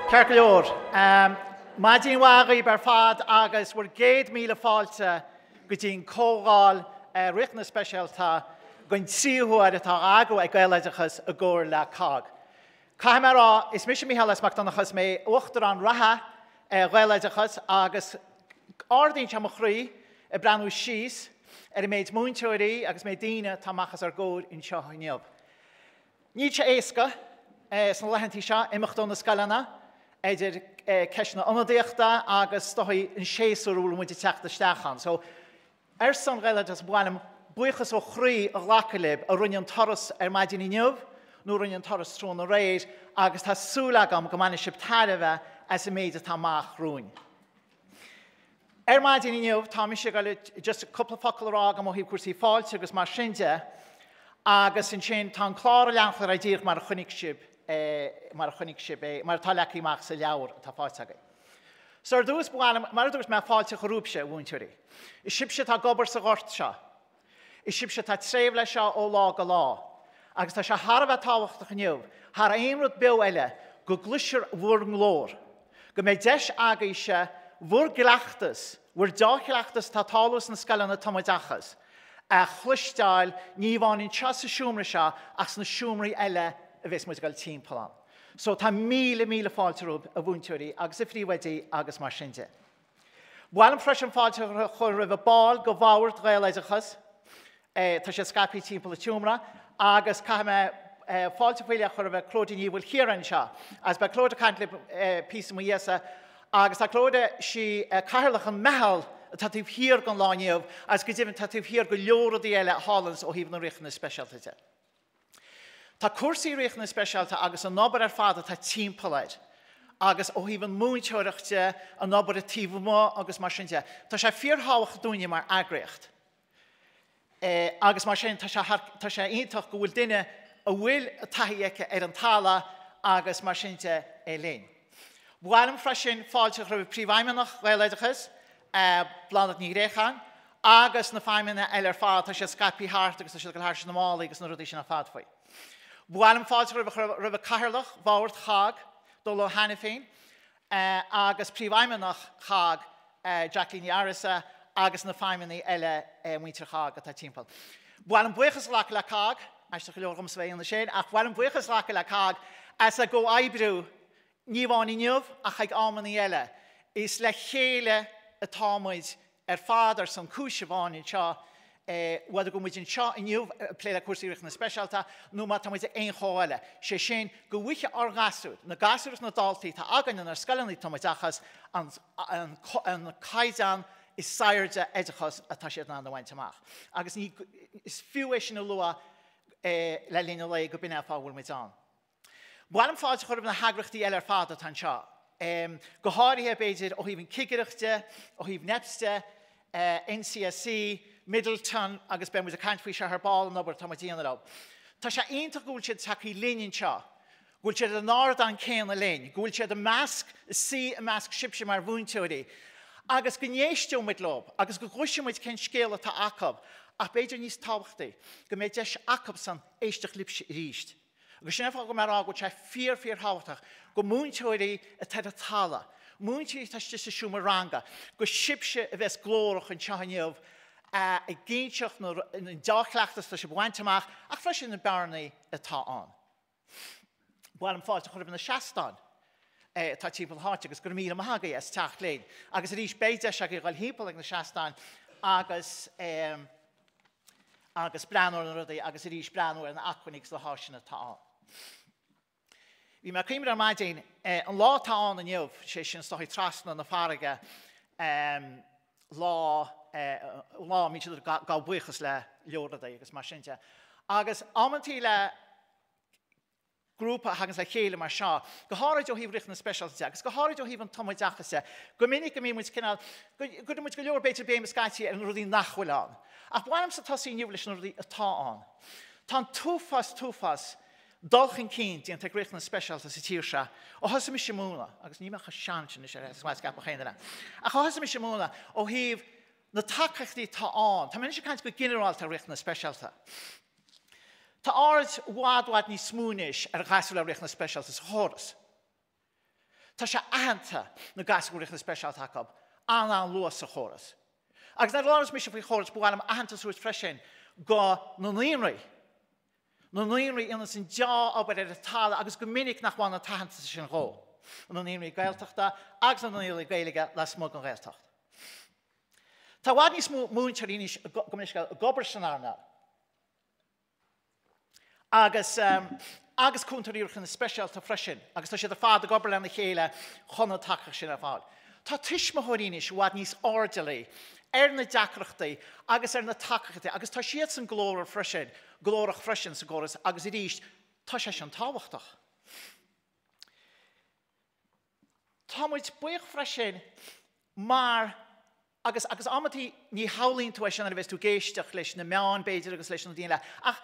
Ceart go leor. Maidin mhaith dhaoibh ar fad agus bhur gcéad míle fáilte go dtí an Comhdháil Riachtanas Speisialta den tríú huair atá á eagrú ag Gaeloideachas i gcomhar le COGG. Caithfidh mé a rá, is mise Mícheál S. Mac Donncha, is mé Uachtarán reatha Ghaeloideachas agus ardaíonn sé mo chroí ag breathnú síos ar an méid múinteoirí agus méid daoine atá amach os ár gcomhair anseo inniu. Níl sé éasca sna laethantaí seo imeacht ó na scoileanna, idir ceisteanna ionadaíochta agus is dóigh an séasúr a bhfuil muid ag teacht isteach ann. So, Ar son Ghaeloideachas ba mhaith liom buíochas ó chroí a ghlacadh libh a rinne an turas ar maidin inniu nó a rinne an turas tráthnóna aréir agus tá súil agam go mbainfidh sibh tairbhe as an méid atá amach romhainn. Ar maidin inniu tá mise ag dul just cúpla focal a rá agam ó thaobh cúrsaí fáilte agus mar sin de agus ansin tá an clár ag leanacht ar aghaidh díreach mar a chonaic sibh mar a chonaic sibh é, mar atá leagtha amach sa leabhar atá faighte agaibh. So ar dtús, ba mhaith liom, mar a dúirt mé, fáilte a chur romhaibhse, a mhúinteoirí. Is sibhse atá ag obair sa ghort seo. Is sibhse atá ag tréamh leis seo ó lá go lá. Agus tá sé thar a bheith tábhachtach inniu, thar aon rud beo eile, go gcloisfear bhur nglór. Go mbeidh deis agaibhse bhur gcleachtas, bhur deá-chleachtas atá ag tarlú sna scoileanna tumoideachais, a chloisteáil, ní amháin anseo sa seomra seo ach sna seomraí eile a bheas muid ag dul timpeall ann. So tá míle, míle fáilte romhaibh, a mhúinteoirí agus a phríomhoidí agus mar sin de. Ba mhaith liom freisin fáilte a chur roimh baill de bhord Ghaeloideachas. Tá siad scaipthe timpeall an tseomra agus caithfidh mé fáilte faoi leith a chur roimh Clodagh Ní Mhaoilchiaráin anseo. Agus beidh Clodagh ag caint libh píosa i mo dhiaidhsa agus tá Clodagh, sí cathaoirleach an meitheal atá taobh thiar den lá inniu agus go deimhin tá taobh thiar go leor rudaí eile a tharlaíonns ó thaobh na riachtanas speisialta de. Tá cúrsaí riachtanas speisialta agus an obair ar fad atá timpeall air, agus ó thaobh an mhúinteoireacht de, an obair taobh amuigh agus mar sin de, tá sé fíorthábhachtach dúinne mar eagraíocht. Agus mar sin, tá sé thar, tá sé iontach go bhfuil duine a bhfuil taithí aici ar an talamh agus mar sin de linn. Ba mhaith liom freisin fáilte a chur roimh Príomhfheidhmeannach Ghaeloideachas, Bláthnaid Ní Ghréacháin, agus na feidhmeannaigh eile ar fad, tá siad scaipthe thart agus tá siad ag dul thart leis na málaí agus na rudaí sin ar fad faoi. Ba mhaith liom fáilte a chur roimh Cathaoirleach Bhord CHOGG, Dónal Ó hAiniféin, agus Príomhfheidhmeannach CHOGG, Jacqueline Ní Fhearghusa, agus na feidhmeannaigh eile, muintir CHOGG atá timpeall. Ba mhaith liom buíochas a ghlacadh le COGG, aisteach go leor dhomsa bheith ag déanamh sin, ach ba mhaith liom buíochas a ghlacadh le COGG as a gcomhoibriú Ní amháin inniu ach ag amannaí eile. Is le chéile atá muid ar fad ar son cúis amháin anseo, whether go bhfuil muid anseo inniu ag plé le cúrsaí riachtanas speisialta nó má tá muid ag aon chomhdháil eile. Sé sin, go bhfaighidh ár ngasúir, na gasúir agus na daltaí atá againn inár scoileanna tumoideachais, an caighdeán is airde oideachais atá siad in ann a bhaint amach. Agus ní, is fiú é sin a lua le linn an lae go b'in é an fáth a bhfuil muid ann. Ba mhaith liom fáilte a chur roimh na heagraíochtaí eile ar fad atá anseo, go háirithe, b'fhéidir, ó thaobh an cigireacht de, ó thaobh NEPS de, NCSE, Midleton agus beidh muid ag caint faoi seo ar ball, an obair atá muid a dhéanamh leo. Tá sé iontach go bhfuil siad tagtha linn anseo, go bhfuil siad ar an ardán céanna linn, go bhfuil siad i measc, ag suí i measc sibhse mar mhúinteoirí agus go n-éisteoidh muid leo agus go gcloisfidh muid cén scéal atá acu ach b'fhéidir níos tábhachtaí, go mbeidh deis acusan éisteacht libhse arís. Agus sin an fáth go bhfuil mé ag rá go bhfuil sé fíor, fíor thábhachtach go múinteoirí atá ar an talamh, múinteoirí atá istigh sa seomra ranga, go sibhse a bheas glórach anseo inniu ag inseacht an dea-chleachtas atá sibh a bhaint amach ach freisin na bearnaí atá ann. Ba mhaith liom fáilte a chur roimh na seastáin atá timpeall na háite agus go raibh míle maith agaibh as teacht linn. Agus arís beidh deis agaibh a dhul thimpeall ag na seastáin agus agus breathnú ar na rudaí agus arís breathnú ar na acmhainní agus na háiseanna atá ann. Bhí mé ag cuimhneamh ar maidin, an lá atá ann inniu, sé sin is dóigh trasna na farraige, lá, lá a mbíonn siad ag gabháil buíochas le leor rudaí agus mar sin de. Agus amantaí le grúpa a thaganns le chéile mar seo, go háirid ó thaobh riachtanas speisialta de agus go háirid ó thaobh an tumoideachais de, go minic go mbíonn muid cineál, go gcuireann muid go leor b'fhéidir béim scaití ar na rudaí nach bhfuil ann. Ach ba mhaith liomsa tosaí inniu leis na rudaí atá ann. Tá an t-uafás, t-uafás dul chun cinn déanta ag riachtanas speisialta sa tír seo ó thosaigh mise ag múineadh, agus níl mé chomh sean sin anois ar scaipfeadh aon duine, ach ó thosaigh mise ag múineadh ó thaobh na tacaíochtaí atá ann, tá mé anois ag caint go ginearálta ar riachtanas speisialta. Tá aird i bhfad, bhfad níos mó anois ar ghasúir le riachtanas speisialta sa chóras. Tá sé aitheanta na gasúir a bhfuil riachtanais speisialta acu an-an-luath sa chóras. Agus nuair a labhras mise faoi chóras, ba mhaith liom aitheantas a thabhairt freisin go na naíonraí. Na naíonraí a dhéananns an deá-obair ar an talamh agus go minic nach bhfaigheann an t-aitheantas sin dhó. Na naíonraí Gaeltachta agus na naíonraí Gaeilge lasmuigh den Ghaeltacht. Tá i bhfad níos mó múinteoirí anois go minic ag obair san earnáil. Agus agus cúntóirí riachtanas speisialta freisin, agus tá siad ar fad ag obair lena chéile chun an tacaíocht sin a fháil. Tá tuismitheoirí anois i bhfad níos airdeallaí ar na deacrachtaí agus ar na tacaíochtaí agus tá siadsan glórach freisin, glórach freisin sa gcóras agus arís tá sé sin tábhachtach. Tá muid buíoch freisin mar Agus, agus amantaí ní shamhlaíonn tú é sin nuair a bheas tú ag éisteacht leis na meáin b'fhéidir agus leis na daoine eile, ach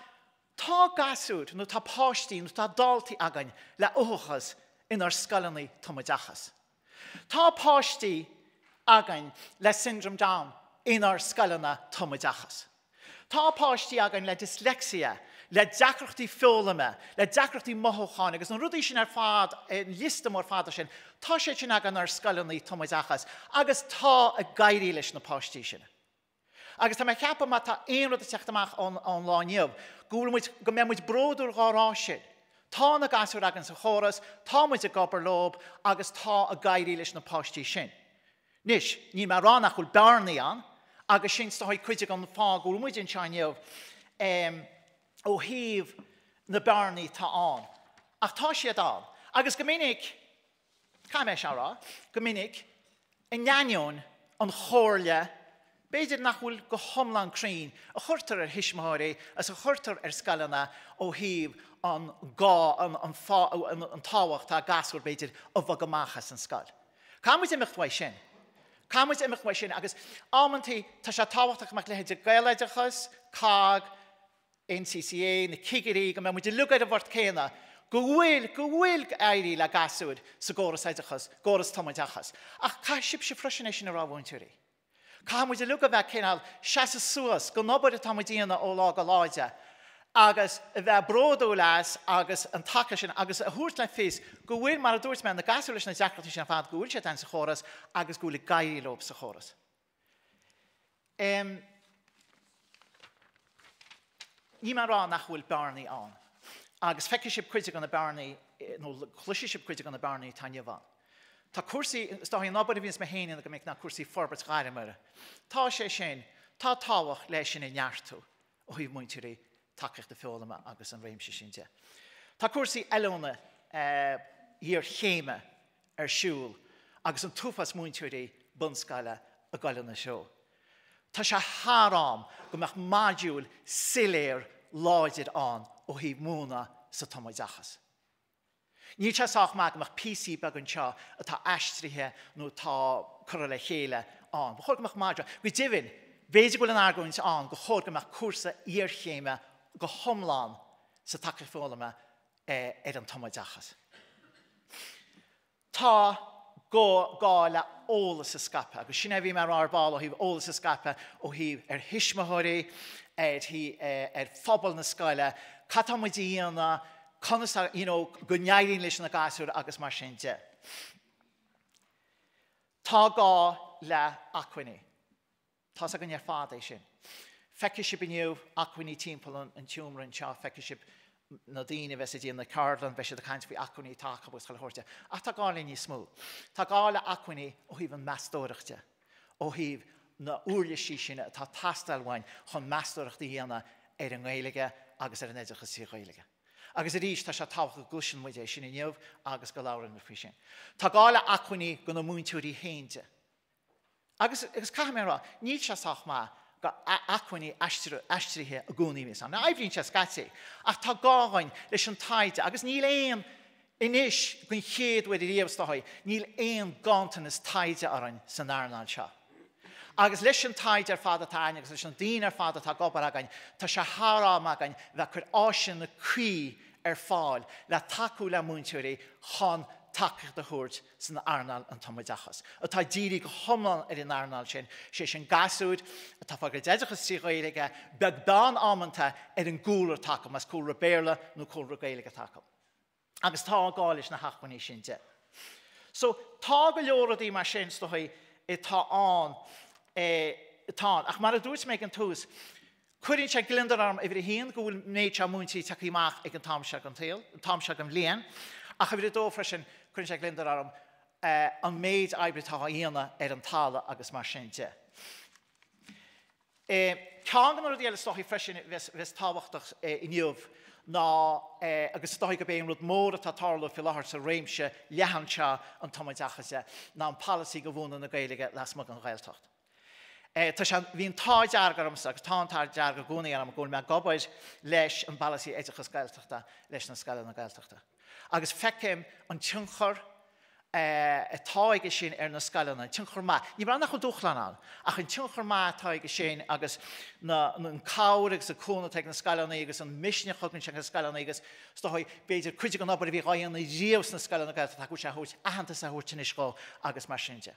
tá gasúir nó tá páistí nó tá daltaí againn le uathachas inár scoileanna tumoideachas. Tá páistí againn le Syndrome Down inár scoileanna tumoideachas. Tá páistí againn le dyslexia, le deacrachtaí foghlama, le deacrachtaí mothúcháin agus na rudaí sin ar fad, an liosta mór fada sin, tá siad sin againn inár scoileanna tumoideachas agus tá ag éirí leis na páistí sin. Agus tá mé ag ceapadh má tá aon rud ag teacht amach ón lá inniu, go bhfuil muid, go mbeidh muid bródúil dhá rá sin. Tá na gasúir againn sa chóras, tá muid ag obair leo agus tá ag éirí leis na páistí sin. Anois, níl mé ag rá nach bhfuil bearnaí ann, agus sin is dóigh cuid den fáth go bhfuil muid anseo inniu, ó thaobh na bearnaí atá ann. Ach tá siad ann. Agus go minic, caithfidh mé seo a rá, go minic, in ainneoin an chomhairle, b'fhéidir nach bhfuil go hiomlán cruinn, a chuirtear ar thuismitheoirí agus a chuirtear ar scoileanna ó thaobh an gá, an fáth, an tábhacht atá gasúir, b'fhéidir, a bhogadh amach as an scoil. Caithfidh muid imeacht uaidh sin. Caithfidh muid imeacht uaidh sin agus amantaí tá sé tábhachtach go mbeadh leithéidí Gaeloideachas, COGG, NCCA, na cigirí, go mbeadh muid uilig ar an bport céanna, go bhfuil, go bhfuil ag éirí le gasúir sa gcóras oideachas, gcóras tumoideachas. Ach caithfidh sibhse freisin é sin a rá a mhúinteoirí. Caithfidh muid uilig a bheith cineál seasamh suas don obair atá muid a dhéanamh ó lá go lá de agus a bheith bródúil as agus an taca sin agus a thabhairt le fios go bhfuil, mar a dúirt mé, na gasúir leis na deacrachtaí sin ar fad, go bhfuil siad ann sa chóras agus go bhfuil ag éirí leo sa chóras. Níl mé ag rá nach bhfuil bearnaí ann agus feicfidh sibh cuid de na bearnaí nó cloisfidh sibh cuid de na bearnaí atá inniu ann. Tá cúrsaí, is dóigh an obair a bhíonns mé féin a dhéanamh go minic ná cúrsaí forbairt ghairme. Tá sé sin, tá tábhacht leis sin a neartú ó thaobh múinteoirí tacaíochta foghlama agus an réimse sin de. Tá cúrsaí oiliúna iarchéime ar siúl agus an t-uafás múinteoirí bunscoile ag goil ina threo. Tá sé thar am go mbeadh modúl soiléir láidir ann ó thaobh múineadh sa tumoideachas. Níl sé sách maith go mbeadh píosaí beaga anseo atá aistrithe nó atá curtha le chéile ann. Ba chóir go mbeadh modúl. Go deimhin, b'fhéidir go bhfuil an argóint ann gur chóir go mbeadh cúrsa iarchéime go hiomlán sa tacaíocht foghlama ar an tumoideachas. Tá gá le eolas a scaipeadh, agus sin é a bhí mé a rá ar ball ó thaobh eolas a scaipeadh ó thaobh ar thuismitheoirí, ar ar phobal na scoile, cad tá muid a dhéanamh, conas a, you know, go n-éiríonn leis na gasúir agus mar sin de. Tá gá le acmhainní. Tá's againn ar fad é sin. Feicfidh sibh inniu acmhainní timpeall an tseomra anseo, feicfidh sibh na daoine a bheas ag déanamh na ceardlann, beidh siad ag caint faoi acmhainní atá acu agus chuile shórt de. Ach tá gá le níos mó. Tá gá le acmhainní ó thaobh an meastóireacht de, ó thaobh na uirlisí sin atá ag teastáil uainn chun meastóireacht a dhéanamh ar an nGaeilge agus ar an oideachas trí Ghaeilge. Agus arís, tá sé tábhachtach go gcloiseann muid é sin inniu agus go labhraíonn muid faoi sin. Tá gá le acmhainní do na múinteoirí féin de. Agus, agus caithfidh mé a rá, níl sé sách maith go acmhainní aistrithe i gcónaí a bhíonns ann. Oibríonn sé scaití, ach tá gá againn leis an taighde agus níl aon, anois, den chéad uair ariamh is dóigh, níl aon ganntanas taighde orainn san earnáil seo. Agus leis an taighde ar fad atá againn agus leis na daoine ar fad atá ag obair againn, tá sé thar am againn bheith ag cur áiseanna cuí ar fáil le tacú le múinteoirí chun tacaíocht a thabhairt san earnáil an tumoideachas, atá dírithe go hiomlán ar an earnáil sin, sé sin gasúir atá ag fáil a gcuid oideachas trí Ghaeilge, beag beann amanta ar an gcúlra atá acu, más cúlra Béarla nó cúlra Gaeilge atá acu. Agus tá gá leis na hacmhainní sin de. So, tá go leor rudaí mar sin, is dóigh, atá ann, atá ann. Ach mar a dúirt mé ag an tús, cuireann sé gliondar orm, uimhir a haon, go bhfuil an méid seo múinteoirí tagtha amach ag an t-am seo den tsaol, an t-am seo den bhliain, ach uimhir a dó freisin, cuireann sé gliondar orm an méid oibre atá á dhéanamh ar an talamh agus mar sin de. Ceann de na rudaí eile is dóichí freisin a bheas tábhachtach inniu ná, agus is dóichí gurb é an rud mór atá ag tarlú faoi láthair sa réimse leathan seo an tumoideachais de, ná an polasaí do mhúineadh na Gaeilge lasmuigh den Ghaeltacht. Tá sé, bhí an t-ádh dearg ormsa agus tá an t-ádh dearg i gcónaí orm go bhfuil mé ag obair leis an bpolasaí oideachas Gaeltachta leis na scoileanna Gaeltachta. Agus feicim an tionchar atá aige sin ar na scoileanna, an tionchar maith, ní mar nach bhfuil dúshlán ann, ach an tionchar maith atá aige sin agus na, an cabhair agus an cúnamh atá ag na scoileanna agus an misneach a thugann sé do na scoileanna agus is dóigh, b'fhéidir, cuid den obair a bhí á dhéanamh riamh sna scoileanna Gaeltachta go bhfuil sé a thabhairt, aitheantas a thabhairt anois dhó agus mar sin de.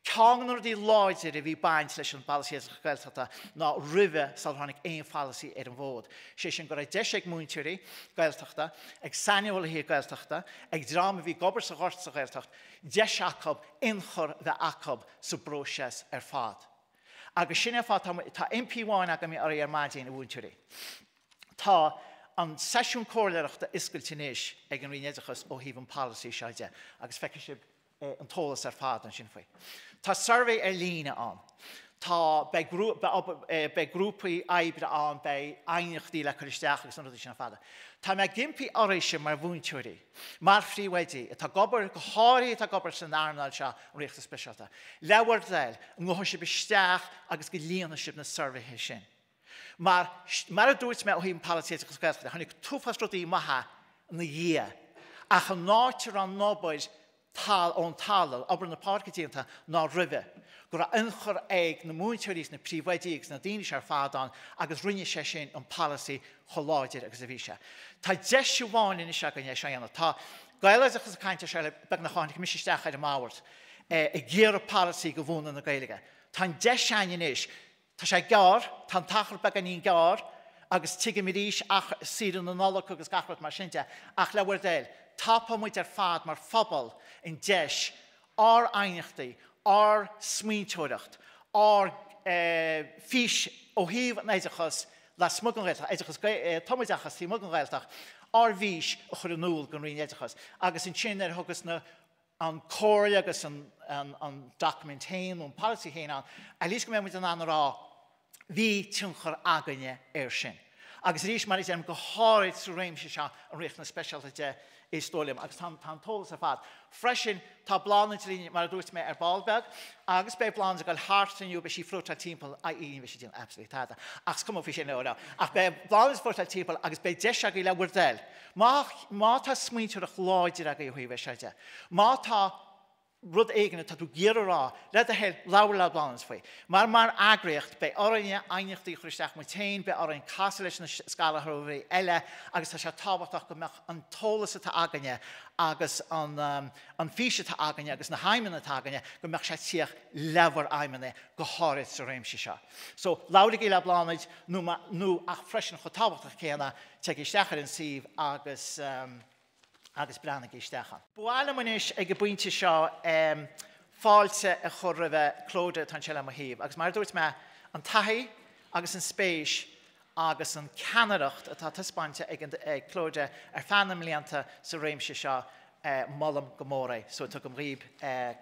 Ceann de na rudaí láidire a bhí ag baint leis an bPolasaí Oideachais Gaeltachta ná roimhe sular tháinig aon pholasaí ar an bhfód, sé sin go raibh deis ag múinteoirí Gaeltachta, ag saineolaithe Gaeltachta, ag dream a bhí ag obair sa ghort sa Ghaeltacht, deis acu ionchur a bheith acu sa bpróiseas ar fad. Agus sin é an fáth, tá impí amháin agam oraibh ar maidin, a mhúinteoirí. Tá an seisiún comhairleoireachta oscailte anois ag an Roinn Oideachais ó thaobh an pholasaí seo de agus feicfidh sibh an t-eolas ar fad ansin faoi. Tá suirbhé ar líne ann. Tá, beidh, beidh grúpaí oibre ann, beidh aighneachtaí le cur isteach agus na rudaí sin ar fad. Tá mé ag impí oraibhse mar mhúinteoirí, mar phríomhoidí, atá ag obair, go háirithe atá ag obair san earnáil seo an riachtanas speisialta, le bhur dtoil, go ngabhfaidh sibh isteach agus go líonfaidh sibh na suirbhéithe sin. Mar, mar a dúirt mé ó thaobh an pholasaí oideachais Gaeltachta, tháinig t-uafás rudaí maithe ina dhiaidh, ach an áit a raibh an obair tal, ón talamh, obair na páirce déanta ná roimhe, go raibh ionchur ag na múinteoirí is na príomhoidí agus na daoine seo ar fad ann agus rinne sé sin an polasaí chomh láidir agus a bhí sé. Tá deis amháin anois againn é seo a dhéanamh. Tá Gaeloideachas ag caint ar seo le beagnach ó tháinig mise isteach ar an mbord ag iarraidh polasaí do mhúineadh na Gaeilge. Tá an deis againn anois. Tá sé gearr, tá an t-achar beagáinín gearr agus tuigim arís ach saoire na Nollag agus gach rud mar sin de, ach le bhur dtoil, tapóidh muid ar fad mar phobal an deis ár n-aighneachtaí, ár smaointeoireacht, ár bhfís ó thaobh an oideachais lasmuigh den Ghaeltacht, oideachas tumoideachas taobh amuigh den Ghaeltacht, ár bhfís a chur in iúl don Roinn Oideachais agus ansin nuair a thugas na an comhairle agus an document féin nó an polasaí féin ann, at least go mbeidh muid in ann a rá bhí tionchar againne air sin. Agus arís, mar a deirim, go háirid sa réimse seo an riachtanas speisialta de, is dóigh liom, agus tá an t-eolas ar fad. Freisin, tá Bláthnaid linn, mar a dúirt mé, ar ball beag, agus beidh Bláthnaid ag dul thart inniu, beidh sí ag floatáil timpeall, i.e. ní bheidh sí ag déanamh absolutely tada, ach is cuma faoi sin, no, no, ach beidh Bláthnaid ag floatáil timpeall agus beidh deis agaibh le bhur dtoil, Má, má tá smaointeoireacht láidir agaibh ó thaobh é seo de, má tá rud éigin atá tú ag iarraidh a rá, le do thoil, labhair le Bláthnaid faoi. Mar, mar eagraíocht, beidh orainne aighneachtaí a chur isteach muid féin, beidh orainn casadh leis na scagaitheoirí eile agus tá sé tábhachtach go mbeadh an t-eolas atá againne agus an, an fís atá againne agus na haidhmeanna atá againne, go mbeadh sé ag tíocht le bhur aidhmeanna, go háirid sa réimse seo. So, labhraigí le Bláthnaid nó, nó ach freisin chomh tábhachtach céanna, Téigí isteach ar an suíomh agus agus breathnaigí isteach ann. Ba mhaith liom anois ag an bpointe seo fáilte a chur roimhe Clodagh atá anseo le mo thaobh agus mar a dúirt mé, an taithí agus an spéis agus an ceannaireacht atá taispeáinte ag ag Clodagh ar feadh na mblianta sa réimse seo, Molaim go mór é. So tugaim dhaoib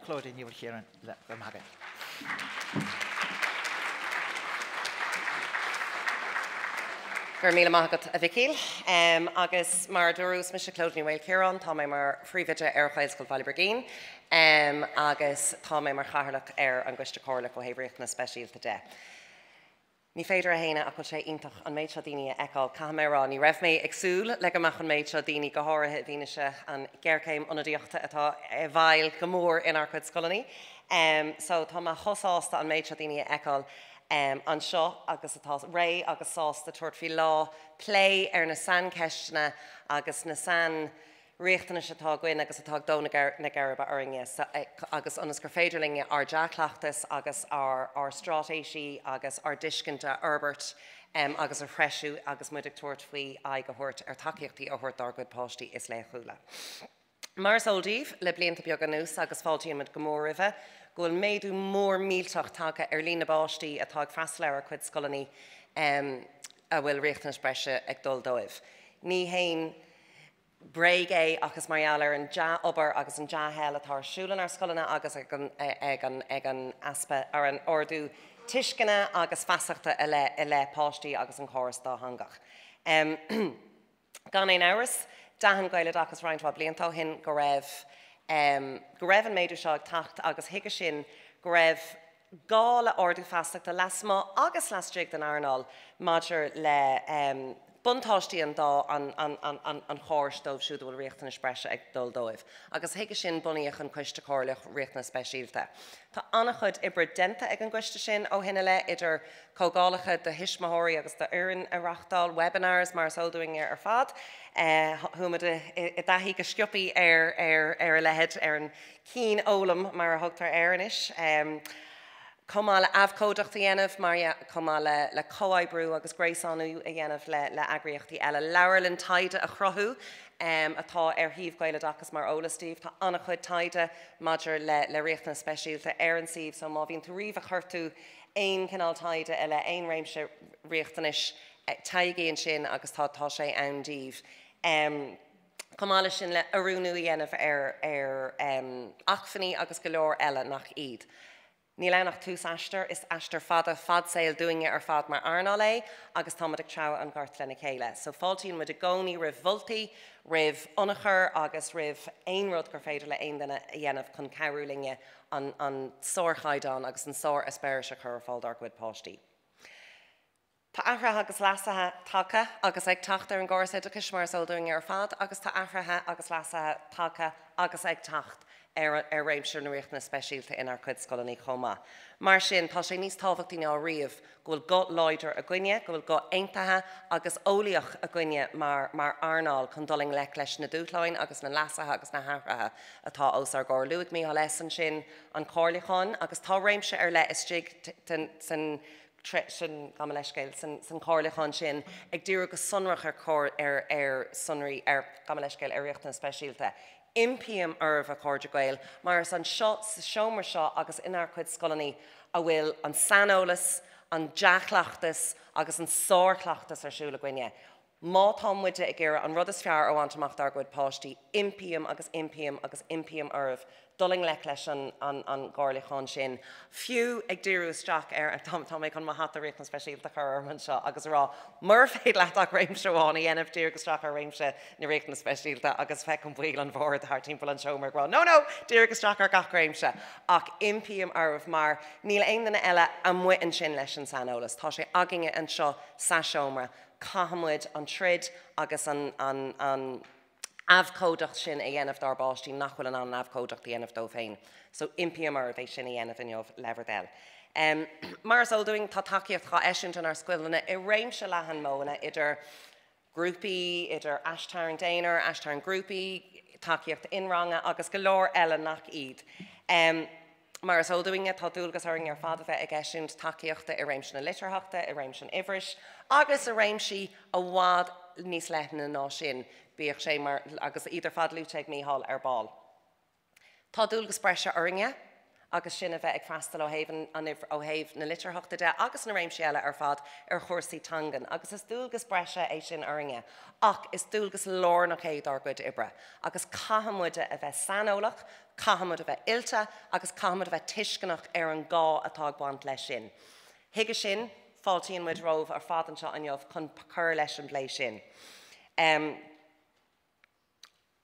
Clodagh Ní Mhaoilchiaráin. Go raibh maith agaibh. Go raibh míle maith agat, a Mhicíl. Agus mar a dúradh, is mise Clodagh Ní Mhaoilchiaráin, tá mé mar phríomhoide ar Ghaelscoil Bhaile Brigín agus tá mé mar chathaoirleach ar an gCoiste Comhairleach ó thaobh Riachtanas Speisialta de. Ní féidir a shéanadh ach go bhfuil sé iontach an méid seo daoine a fheiceáil. Caithfidh mé a rá, ní raibh mé ag súil le go mbeadh an méid seo daoine, go háirithe i bhfianaise an ghéarchéim ionadaíochta atá i bhfeighil go mór inár gcuid scoileanna. So tá mé chomh sásta an méid seo daoine a fheiceáil anseo agus atá réidh agus sásta tabhairt faoi lá plé ar na saincheisteanna agus na sain riachtanais atá againn agus atá ag dó na geirbe orainne agus ionas gur féidir linne ár dea-chleachtas agus ár straitéisí agus ár dtuiscint a fhorbairt agus a threisiú agus muid ag tabhairt faoi aghaidh a thabhairt ar tacaíochtaí a thabhairt dár gcuid páistí is laochúla. Mar is eol daoibh, le blianta beaga anuas, agus fáiltíonn muid go mór roimhe, go bhfuil méadú mór millteach tagtha ar líon na bpáistí atá ag freastal ar ár gcuid scoileanna a bhfuil riachtanais breise ag dul dóibh. Ní haon bréag é ach is mar gheall ar an dea-obair agus an dea-thoil atá ar siúl inár scoileanna agus ag an ag an ag an easpa ar an ardú tuisceana agus feasachta i leith i leith páistí agus an córas dátheangach. Gan aon amhras, d'aithin Gaeloideachas roinnt mhaith blianta ó shin go raibh go raibh an méadú seo ag teacht agus chuige sin go raibh gá le ardú feasachta lasmuigh agus laistigh den earnáil maidir le buntáistí an dá an chórais dóibh siúd a bhfuil riachtanais breise ag dul dóibh, agus chuige sin bunaíodh an Coiste Comhairleach Riachtanas Speisialta. Tá an-chuid oibre déanta ag an gcoiste sin ó shin i leith, idir comhdhálacha do thuismitheoirí agus d'fhoireann a reáchtáil, webinars mar is eol dúinn ar fad. Chuaigh muid i dtaithí go sciobthaí ar a leithéid, ar an cianfhoghlaim mar a thugtar air anois, chomh maith le abhcóideacht a dhéanamh, mar dhea, chomh maith le le comhoibriú agus gréasánú a dhéanamh le le eagraíochtaí eile, leabharlann taighde a chruthú atá ar shuíomh Gaeloideachas mar eolas daoibh. Tá an-chuid taighde maidir le le riachtanais speisialta ar an suíomh so má bhíonn tú riamh ag cuartú aon chineál taighde i leith aon réimse riachtanais, téigí ansin agus tá tá sé ann daoibh. Chomh maith leis sin le oiriúnú a dhéanamh ar ar acmhainní agus go leor eile nach iad. Níl ann ach tús aistir, is aistear fada fadsaoil dúinne ar fad mar earnáil é agus táimid ag treabhadh an ghoirt lena chéile. So fáiltíonn muid i gcónaí roimh mholtaí, roimh ionchur agus roimh aon rud gur féidir le aon duine a dhéanamh chun cabhrú linne an an sárchaighdeán agus an sár-eispéireas a chur ar fáil dár gcuid páistí. Tá athruithe agus leasuithe tagtha agus ag teacht ar an gcóras oideachais, mar is eol dúinn ar fad, agus tá athruithe agus leasuithe tagtha agus ag teacht ar ar réimse na riachtanas speisialta inár gcuid scoileanna chomh maith. Mar sin, tá sé níos tábhachtaí ná riamh go bhfuil guth láidir againne, go bhfuil guth aontaithe agus eolaíoch againne mar mar earnáil chun dul i ngleic leis na dúshláin agus na leasuithe agus na hathruithe atá os ár gcomhair. Luaigh Mícheál S. ansin an comhairliúchán agus tá réimse ar leith istigh san sin, gabh mo leithscéal, san chomhairliúchán sin, ag díriú go sonrach ar ar ar sonraí, ar, gabh mo leithscéal, ar riachtanais speisialta. Impím oraibh, a chairde Gael, mar is anseo sa seomra seo agus inár gcuid scoileanna a bhfuil an saineolas, an dea-chleachtas agus an sárchleachtas ar siúl againne. Má tá muide ag iarraidh an rud is fearr a bhaint amach dár gcuid páistí, impím agus impím agus impím oraibh dul i ngleic leis an an gcomhairliúchán sin, fiú ag díriú isteach ar, tá mé chun mo hata riachtanas speisialta a chur orm anseo agus a rá, murar féidir leat ach réimse amháin a dhéanamh, dírigh isteach ar réimse na riachtanas speisialta agus feicim baill an bhoird thart timpeall an tseomra ag rá, no, no, dírigh isteach ar gach réimse. Ach impím oraibh mar níl aon duine eile amuigh ansin leis an saineolas, tá sé againne anseo sa seomra. Caithfidh muid an troid agus an an abhcóideacht sin a dhéanamh dár bpáistí nach bhfuil in ann an abhcóideacht a dhéanamh dóibh féin. So impím oraibh é sin a dhéanamh inniu le bhur dtoil. Mar is eol dúinn, tá tacaíocht dhá eisiúint inár scoileanna i réimse leathan modhanna, idir grúpaí, idir aistarraingt aonair, aistarraingt grúpaí, tacaíocht inranga agus go leor eile nach iad. Mar is eol dúinne, tá dualgas orainn ar fad a bheith ag eisiúint tacaíochta i réimse na litearthachta, i réimse an uimhris agus i réimsí i bhfad níos leithne ná sin, bíodh sé mar, agus iad ar fad luaite ag Mícheál ar ball. Tá dualgas breise orainne agus sinn a bheith ag freastal ó thaobh an, ó thaobh na litearthachta de agus na réimsí eile ar fad ar chúrsaí teangan agus is dualgas breise é sin orainne ach is dualgas lárnach é dár gcuid oibre agus caithfidh muide a bheith saineolach, Caithfidh muid a bheith oilte agus caithfidh muid a bheith tuisceanach ar an gá atá ag baint leis sin. Chuige sin, fáiltíonn muid romhaibh ar fad anseo inniu chun cur leis an bplé sin.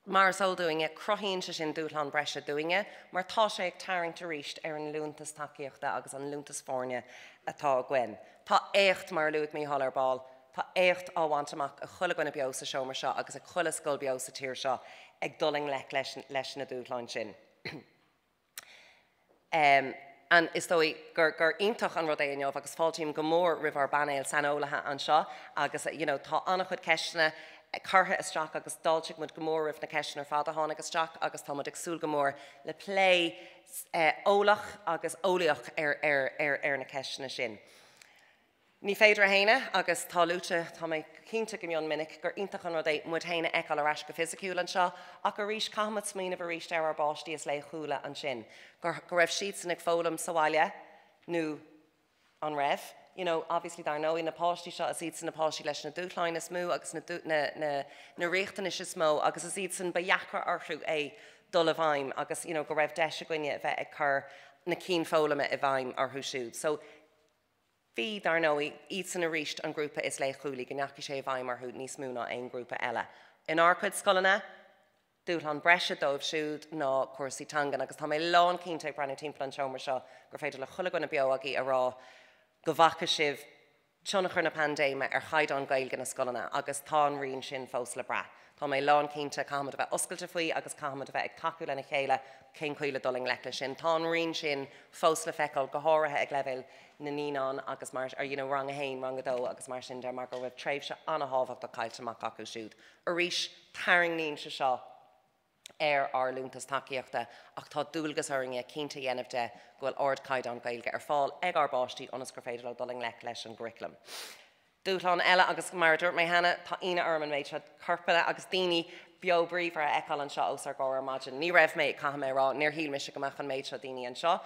Mar is eol dúinne, cruthaíonn sé sin dúshlán breise dúinne mar tá sé ag tarraingt arís ar an liúntas tacaíochta agus an liúntas foirne atá againn. Tá éacht, mar a luaigh Mícheál ar ball, Tá éacht á bhaint amach ag chuile dhuine beo sa seomra seo agus ag chuile scoil beo sa tír seo ag dul i ngleic leis leis na dúshláin sin. And is dóigh gur gur iontach an rud é inniu agus fáiltím go mór roimh ár bpainéal saineolaithe anseo agus you know tá an-chuid ceisteanna curtha isteach agus d'fháiltigh muid go mór roimh na ceisteanna ar fad a tháinig isteach agus tá muid ag súil go mór le plé eolach agus eolaíoch ar ar ar ar na ceisteanna sin. Ní féidir a shéanadh, agus tá luaite, tá mé cinnte go mion minic, gur iontach an rud é muid féin a fheiceáil ar ais go fisiciúil anseo, ach arís caithfimid smaoineamh arís ar ár bpáistí is laochúla ansin, gur, go raibh siadsan ag foghlaim sa bhaile, nó an raibh? You know, obviously dar ndóigh, na páistí seo, is iadsan na páistí leis na dúshláin is mó agus na, na, na, na riachtanais is mó agus is iadsan ba dheacra orthu é dul i bhfeidhm agus, you know, go raibh deis againne a bheith ag cur na cinn foghlama i bhfeidhm orthu siúd. So, Bhí, dar ndóigh, iadsan arís an grúpa is laochúlaí, go ndeachaigh sé i bhfeidhm orthu níos mó ná aon ghrúpa eile. Inár gcuid scoileanna, dúshlán breise dóibh siúd ná cúrsaí teangan agus tá mé lánchinnte ag breathnú timpeall an tseomra seo gur féidir le chuile dhuine beo agaibh a rá go bhfaca sibh tionchar na paindéime ar chaighdeán Gaeilge na scoileanna agus tá an rian sin fós le brath. Tá mé lánchinnte, caithfimid a bheith oscailte faoi agus caithfimid a bheith ag tacú lena chéile cén chaoi le dul i ngleic leis sin. Tá an rian sin fós le feiceáil, go háirithe ag leibhéal na naíonán agus mar, or you know, rang a haon, rang a dó agus mar sin de mar go raibh tréimhse an-thábhachtach caillte amach acu siúd. Arís, tarraingníonn sé seo ar ár liúntas tacaíochta ach tá dualgas orainne cinnte a dhéanamh de go bhfuil ardchaighdeán Gaeilge ar fáil ag ár bpáistí ionas gur féidir leo dul i ngleic leis an gcuraclam. Dúshlán eile agus mar a dúirt mé cheana, tá ionadh orm an méid seo corpanna agus daoine beo bríomhar a fheiceáil anseo os ár gcomhair ar maidin. Ní raibh mé, caithfidh mé a rá, níor shíl mise go mbeadh an méid seo daoine anseo.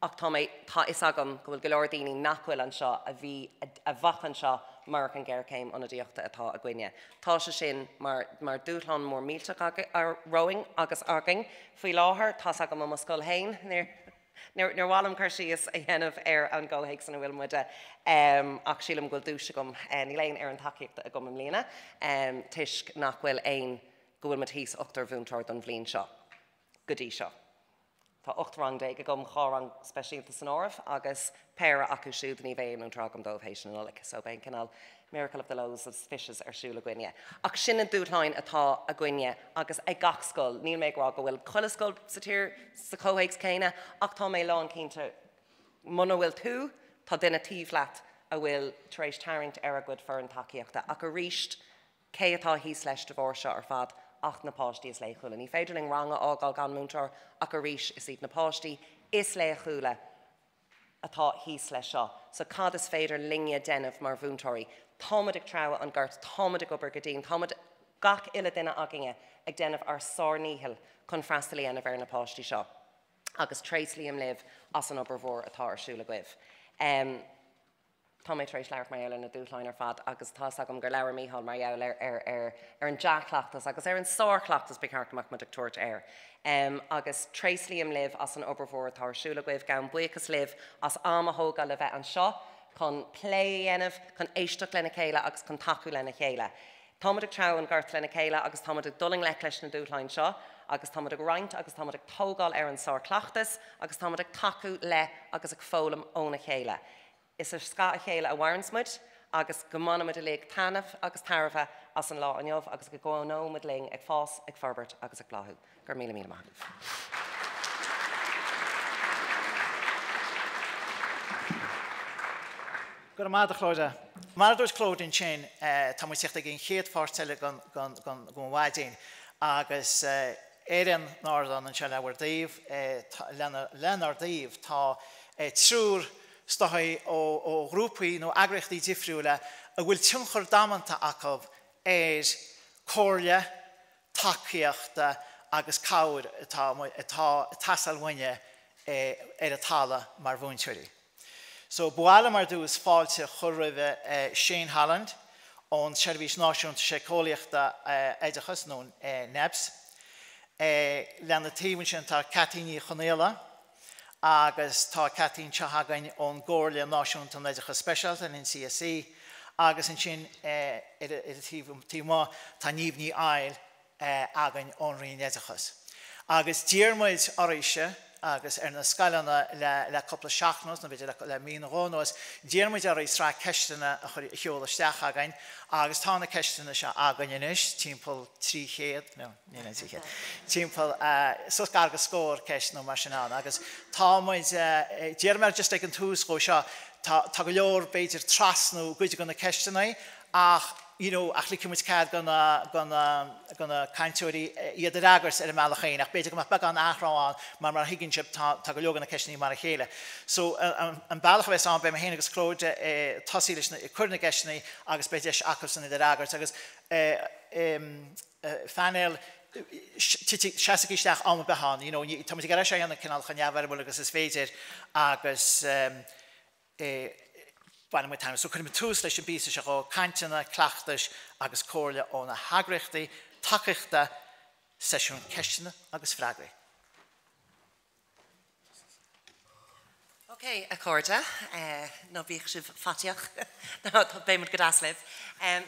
Ach tá mé, tá fhios agam go bhfuil go leor daoine nach bhfuil anseo a bhí, a bheadh anseo murach an ghéarchéim ionadaíochta atá againne. Tá sé sin mar, mar dúshlán mór millteach romhainn agus againn faoi láthair. Tá's agam i mo scoil féin, níor, níor, níor mhaith liom cur síos a dhéanamh ar an gcomhthéacs ina bhfuil muide ach sílim go bhfuil duais agam, níl aon fhoireann tacaíochta agam i mbliana toisc nach bhfuil aon, go bhfuil muid thíos ochtar mhúinteoir don bhliain seo go dtí seo. Tá 18 rang agam, 2 rang speisialta san áireamh, agus péire acu siúd ní bheidh aon mhúinteoir agam dóibh théis na Nollag. So beidh an cineál miracle of the loaves and fishes ar siúl againne. Ach sin na dúshláin atá againne agus ag gach scoil. Níl mé ag rá go bhfuil chuile scoil sa tír sa chomhthéacs céanna ach tá mé lánchinnte muna bhfuil tú, tá duine taobh leat a bhfuil tar éis tarraingt ar a gcuid foireann tacaíochta. Ach arís, Cé atá thíos leis de bharr seo ar fad ach na páistí is laochúla. Ní féidir linn rang a fhágáil gan múinteoir ach arís is iad na páistí is laochúla atá thíos leis seo. So cad is féidir linne déanamh mar mhúinteoirí? Táimid ag treabhadh an ghoirt, táimid ag obair go dian, táimid, gach uile duine againne, ag déanamh ár sár-ndícheall chun freastal a dhéanamh ar na páistí seo. Agus tréaslaím libh as an obair mhór atá ar siúl agaibh. Tá mé tar éis labhairt mar gheall ar na dúshláin ar fad agus tá 'fhios agam gur labhair Mícheál mar gheall ar ar ar ar an dea-chleachtas agus ar an sárchleachtas ba cheart go mbeadh muid ag tabhairt air. Agus tréaslaím libh as an obair mhór atá ar siúl agaibh. Gabhaim buíochas libh as am a thógáil le bheith anseo chun plé a dhéanamh, chun éisteacht lena chéile agus chun tacú lena chéile. Táimid ag treabhadh an ghoirt lena chéile agus táimid ag dul i ngleic leis na dúshláin seo agus táimid ag roinnt agus táimid ag tógáil ar an sárchleachtas agus táimid ag tacú le agus ag foghlaim óna chéile. Is ar scáth a chéile a mhaireanns muid agus go mbaine muid uilig taitneamh agus tairbhe as an lá inniu agus go gcónóidh muid linn ag fás, ag forbairt agus ag bláthú. Go raibh míle míle maith agaibh. Go raibh maith agat, a Chlodagh. Mar a dúirt Clodagh ansin, tá muid ag teacht ag an chéad pháirt eile den mhaidin agus ar an ardán anseo le bhur dtaobh, lenár dtaobh, tá triúr is dóigh ó ghrúpaí nó eagraíochtaí difriúla a bhfuil tionchar damanta acu ar comhairle, tacaíocht agus cabhair atá atá ag teastáil uainne ar an talamh mar mhúinteoirí. So ba mhaith liom ar dtús fáilte a chur roimhe Shane Holland ón Seirbhís Náisiúnta Síceolaíochta Oideachais nó NEPS. Lena taobh ansin tá Cathy Ní Chonaola, agus tá Cathy anseo againn ón gComhairle Náisiúnta an Oideachais Speisialta, an NCSE, agus ansin ar an taobh amuigh tá Niamh Ní Fhoighil againn ón Roinn Oideachais. Agus d'iarr muid oraibhse agus ar na scoileanna le cúpla seachtain anuas, nó b'fhéidir le mí nó dhó anuas, d'iarr muid oraibh sraith ceisteanna a chur, a sheoladh isteach againn agus tá na ceisteanna seo againn anois, timpeall 300, nó. Níl aon 300. Timpeall suas gar go scór ceist nó mar sin ann. Agus tá muid, déarfaidh mé just ag an tús dhó seo, tá go leor b'fhéidir trasnú i gcuid de na ceisteanna ach you know, ach ligfidh muid cead do na, do na, do na cainteoirí iad a fhreagairt ar a mbealach féin, ach b'fhéidir go mbeadh beagán athrá ann mar mar a thuigeann sibh tá, tá go leor de na ceisteanna mar a chéile. So, an, an bealach a bheas ann, beidh mé féin agus Clodagh ag tosaí leis na, ag cur na gceisteanna agus beidh deis acusan iad a fhreagairt agus eh, em, eh, phainéal seasaigí isteach am ar bith ann, you know, tá muid ag iarraidh seo a dhéanamh cineál chomh neamhfhoirmiúil agus is féidir agus um, eh, bainfidh muid taitneamh. So cuirfidh muid tús leis an bpíosa seo ó cainteanna, cleachtais agus comhairle ó na heagraíochtaí tacaíochta, seisiún ceisteanna agus freagraí. Ok, a chairde, ná bíodh sibh faitíoch, beidh muid go deas libh.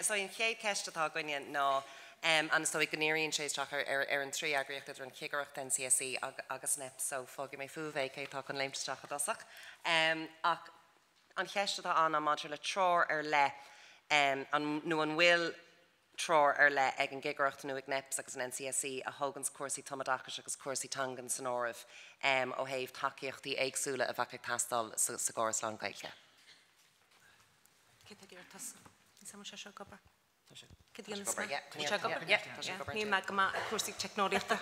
So an chéad cheist atá againne ná, and is dóigh go ndíríonn sé isteach ar an trí eagraíocht idir an Chigireacht, NCSE agus NEPS, so fágfaidh mé fúibh é cé atá chun léimt isteach i dtosach. Ach an cheist atá ann ná maidir le treoir ar leith, nó an bhfuil treoir ar leith ag an gCigireacht nó ag NEPS agus an NCSE a thóganns cúrsaí tumoideachais agus cúrsaí teangan san áireamh ó thaobh tacaíochtaí éagsúla a bheadh ag teastáil sa gcóras lán-Ghaeilge. Cé tá ag iarraidh tosú? Níl 's agam an bhfuil sé seo ag obair. Cé a dhéanann mé? Tá sé ag obair? Níl mé go maith ag cúrsaí teicneolaíochta.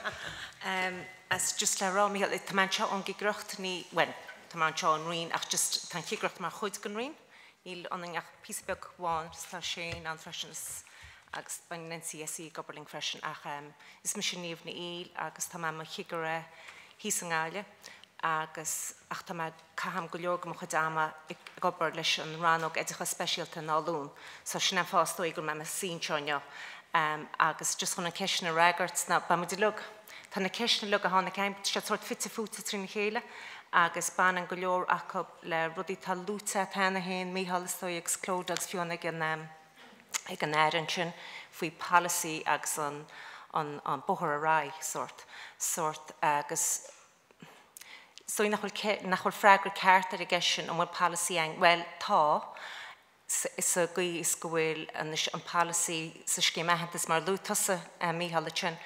As just le rá, Mícheál, tá mé anseo ón gCigireacht, ní, bhuel, tá mé anseo ón Roinn ach just tá an Chigireacht mar chuid den Roinn. Níl ionainn ach píosa beag amháin, tá Shane ann freisin agus beidh an NCSE ag obair linn freisin ach is mise Niamh Ní Fhoighil agus tá mé i mo chigire thíos i nGaillimh agus ach tá mé, caithim go leor de mo chuid ama ag obair leis an rannóg oideachas speisialta in Áth Luain so sin an fáth is dóigh go bhfuil mé i mo suí anseo inniu agus just chun an ceist sin a fhreagairt ná beidh muid uilig Tá na ceisteanna uilig a tháinig chugainn, tá siad sórt fite fuaite trína chéile agus baineann go leor acu le rudaí atá luaite agat cheana féin, Mícheál, is dóigh, agus Clodagh agus Fiona ag an ag an Aire ansin faoi polasaí agus an an an bóthar ar aghaidh, sórt, sórt agus is dóigh nach bhfuil nach bhfuil freagra ceart ar an gceist sin, an bhfuil polasaí againn? Bhuel, tá. sa gcaoi is go bhfuil anois an polasaí sa scéim aitheantais, mar a luaigh tusa, a Mhícheáil, ansin,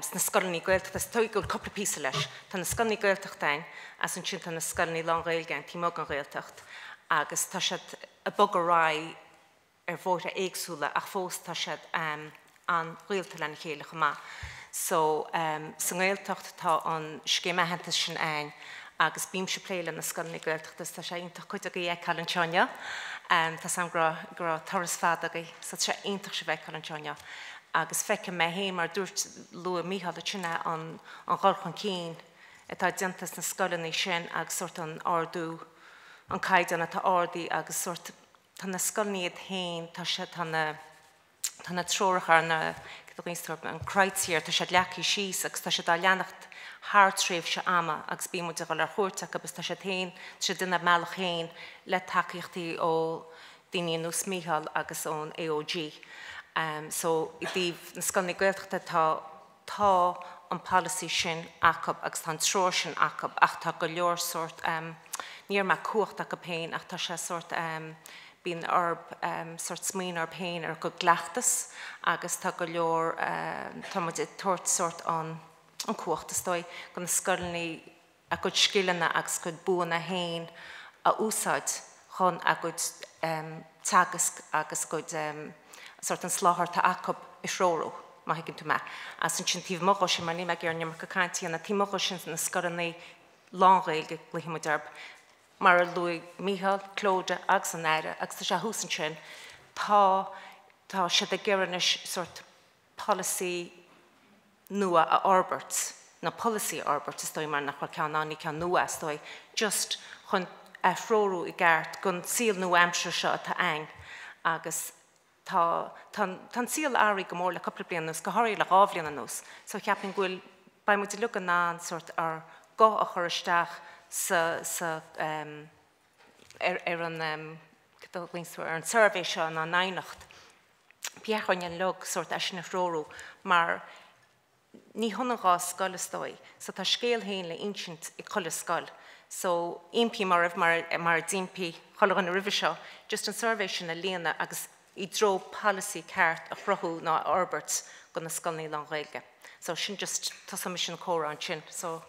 sna scoileanna Gaeltachta, is dóigh go bhfuil cúpla píosa leis. Tá na scoileanna Gaeltachta ann agus ansin tá na scoileanna lán-Ghaeilge ann taobh amuigh den Ghaeltacht agus tá siad ag bogadh ar aghaidh ar bhóithre éagsúla ach fós tá siad an-ghaolta lena chéile chomh maith. So, sa nGaeltacht tá an scéim aitheantais sin ann agus bímse ag plé le na scoileanna Gaeltachta is tá sé iontach cuid agaibh a fheiceáil anseo inniu. Tá 's agam go raibh, go raibh turas fada agaibh so tá sé iontach sibh a fheiceáil anseo inniu. Agus feicim mé féin, mar dúirt, luaigh Mícheál ansin é, an, an dhul chun cinn atá déanta sna scoileanna sin agus sórt an ardú, an caighdeán atá ardaithe agus sórt, tá na scoileanna iad féin, tá sé, tá na, tá na treoracha ar na, an criteria, tá siad leagtha síos agus tá siad á leanacht thar tréimhse ama agus bíonn muid ag dul ar chuairt acu agus tá siad féin, tá siad ina mbealach féin le tacaíochtaí ó daoine ar nós Mícheál agus ón AOG. So i dtaobh na scoileanna Gaeltachta tá Tá an polasaí sin acu agus tá an treoir sin acu ach tá go leor sórt, ní déarfaidh mé cumhacht acu féin ach tá sé sórt, bíonn orthu sórt smaoineamh orthu féin ar a gcuid gcleachtas agus tá go leor, tá muid ag tabhairt sórt an cumhacht is dóigh do na scoileanna a gcuid scileanna agus a gcuid buanna féin a úsáid chun a gcuid teagasc agus a gcuid sórt an soláthar atá acu a threorú, má thuigeann tú mé. Agus ansin taobh amuigh dhó sin, mar níl mé ag iarraidh an iomarca cainte a dhéanamh, taobh amuigh dhó sin na scoileanna lán-Ghaeilge, glaofaidh muid orthu, mar a luaigh Mícheál, Clodagh agus an Aire, agus tá sé thuas ansin, tá, tá siad ag iarraidh anois sórt polasaí nua a fhorbairt, nó polasaí a fhorbairt is dóigh mar nach bhfuil ceann ann, ní ceann nua is dóigh, just chun a threorú i gceart don saol nua-aimseartha seo atá ann agus tá, tá, tá an saol athraithe go mór le cúpla bliain anuas, go háirithe le dhá bhliain anuas, so cheapfainn go bhfuil, beidh muid uilig in ann sórt ár guth a chur isteach sa, sa, ar, ar an, cad a ghlaonns tú, ar an suirbhé seo inár n-aighneacht. Bheadh orainn uilig sórt é sin a threorú mar ní hionann dhá scoil is dóigh. So tá a scéal féin le insint ag chuile scoil. So impím oraibh mar mar a d'impigh chuile dhuine roimhe seo just an suirbhé sin a líonadh agus i dtreo polasaí ceart a chruthú nó a fhorbairt do na scoileanna lán-Ghaeilge. So sin just tosóidh an comhrá ansin. So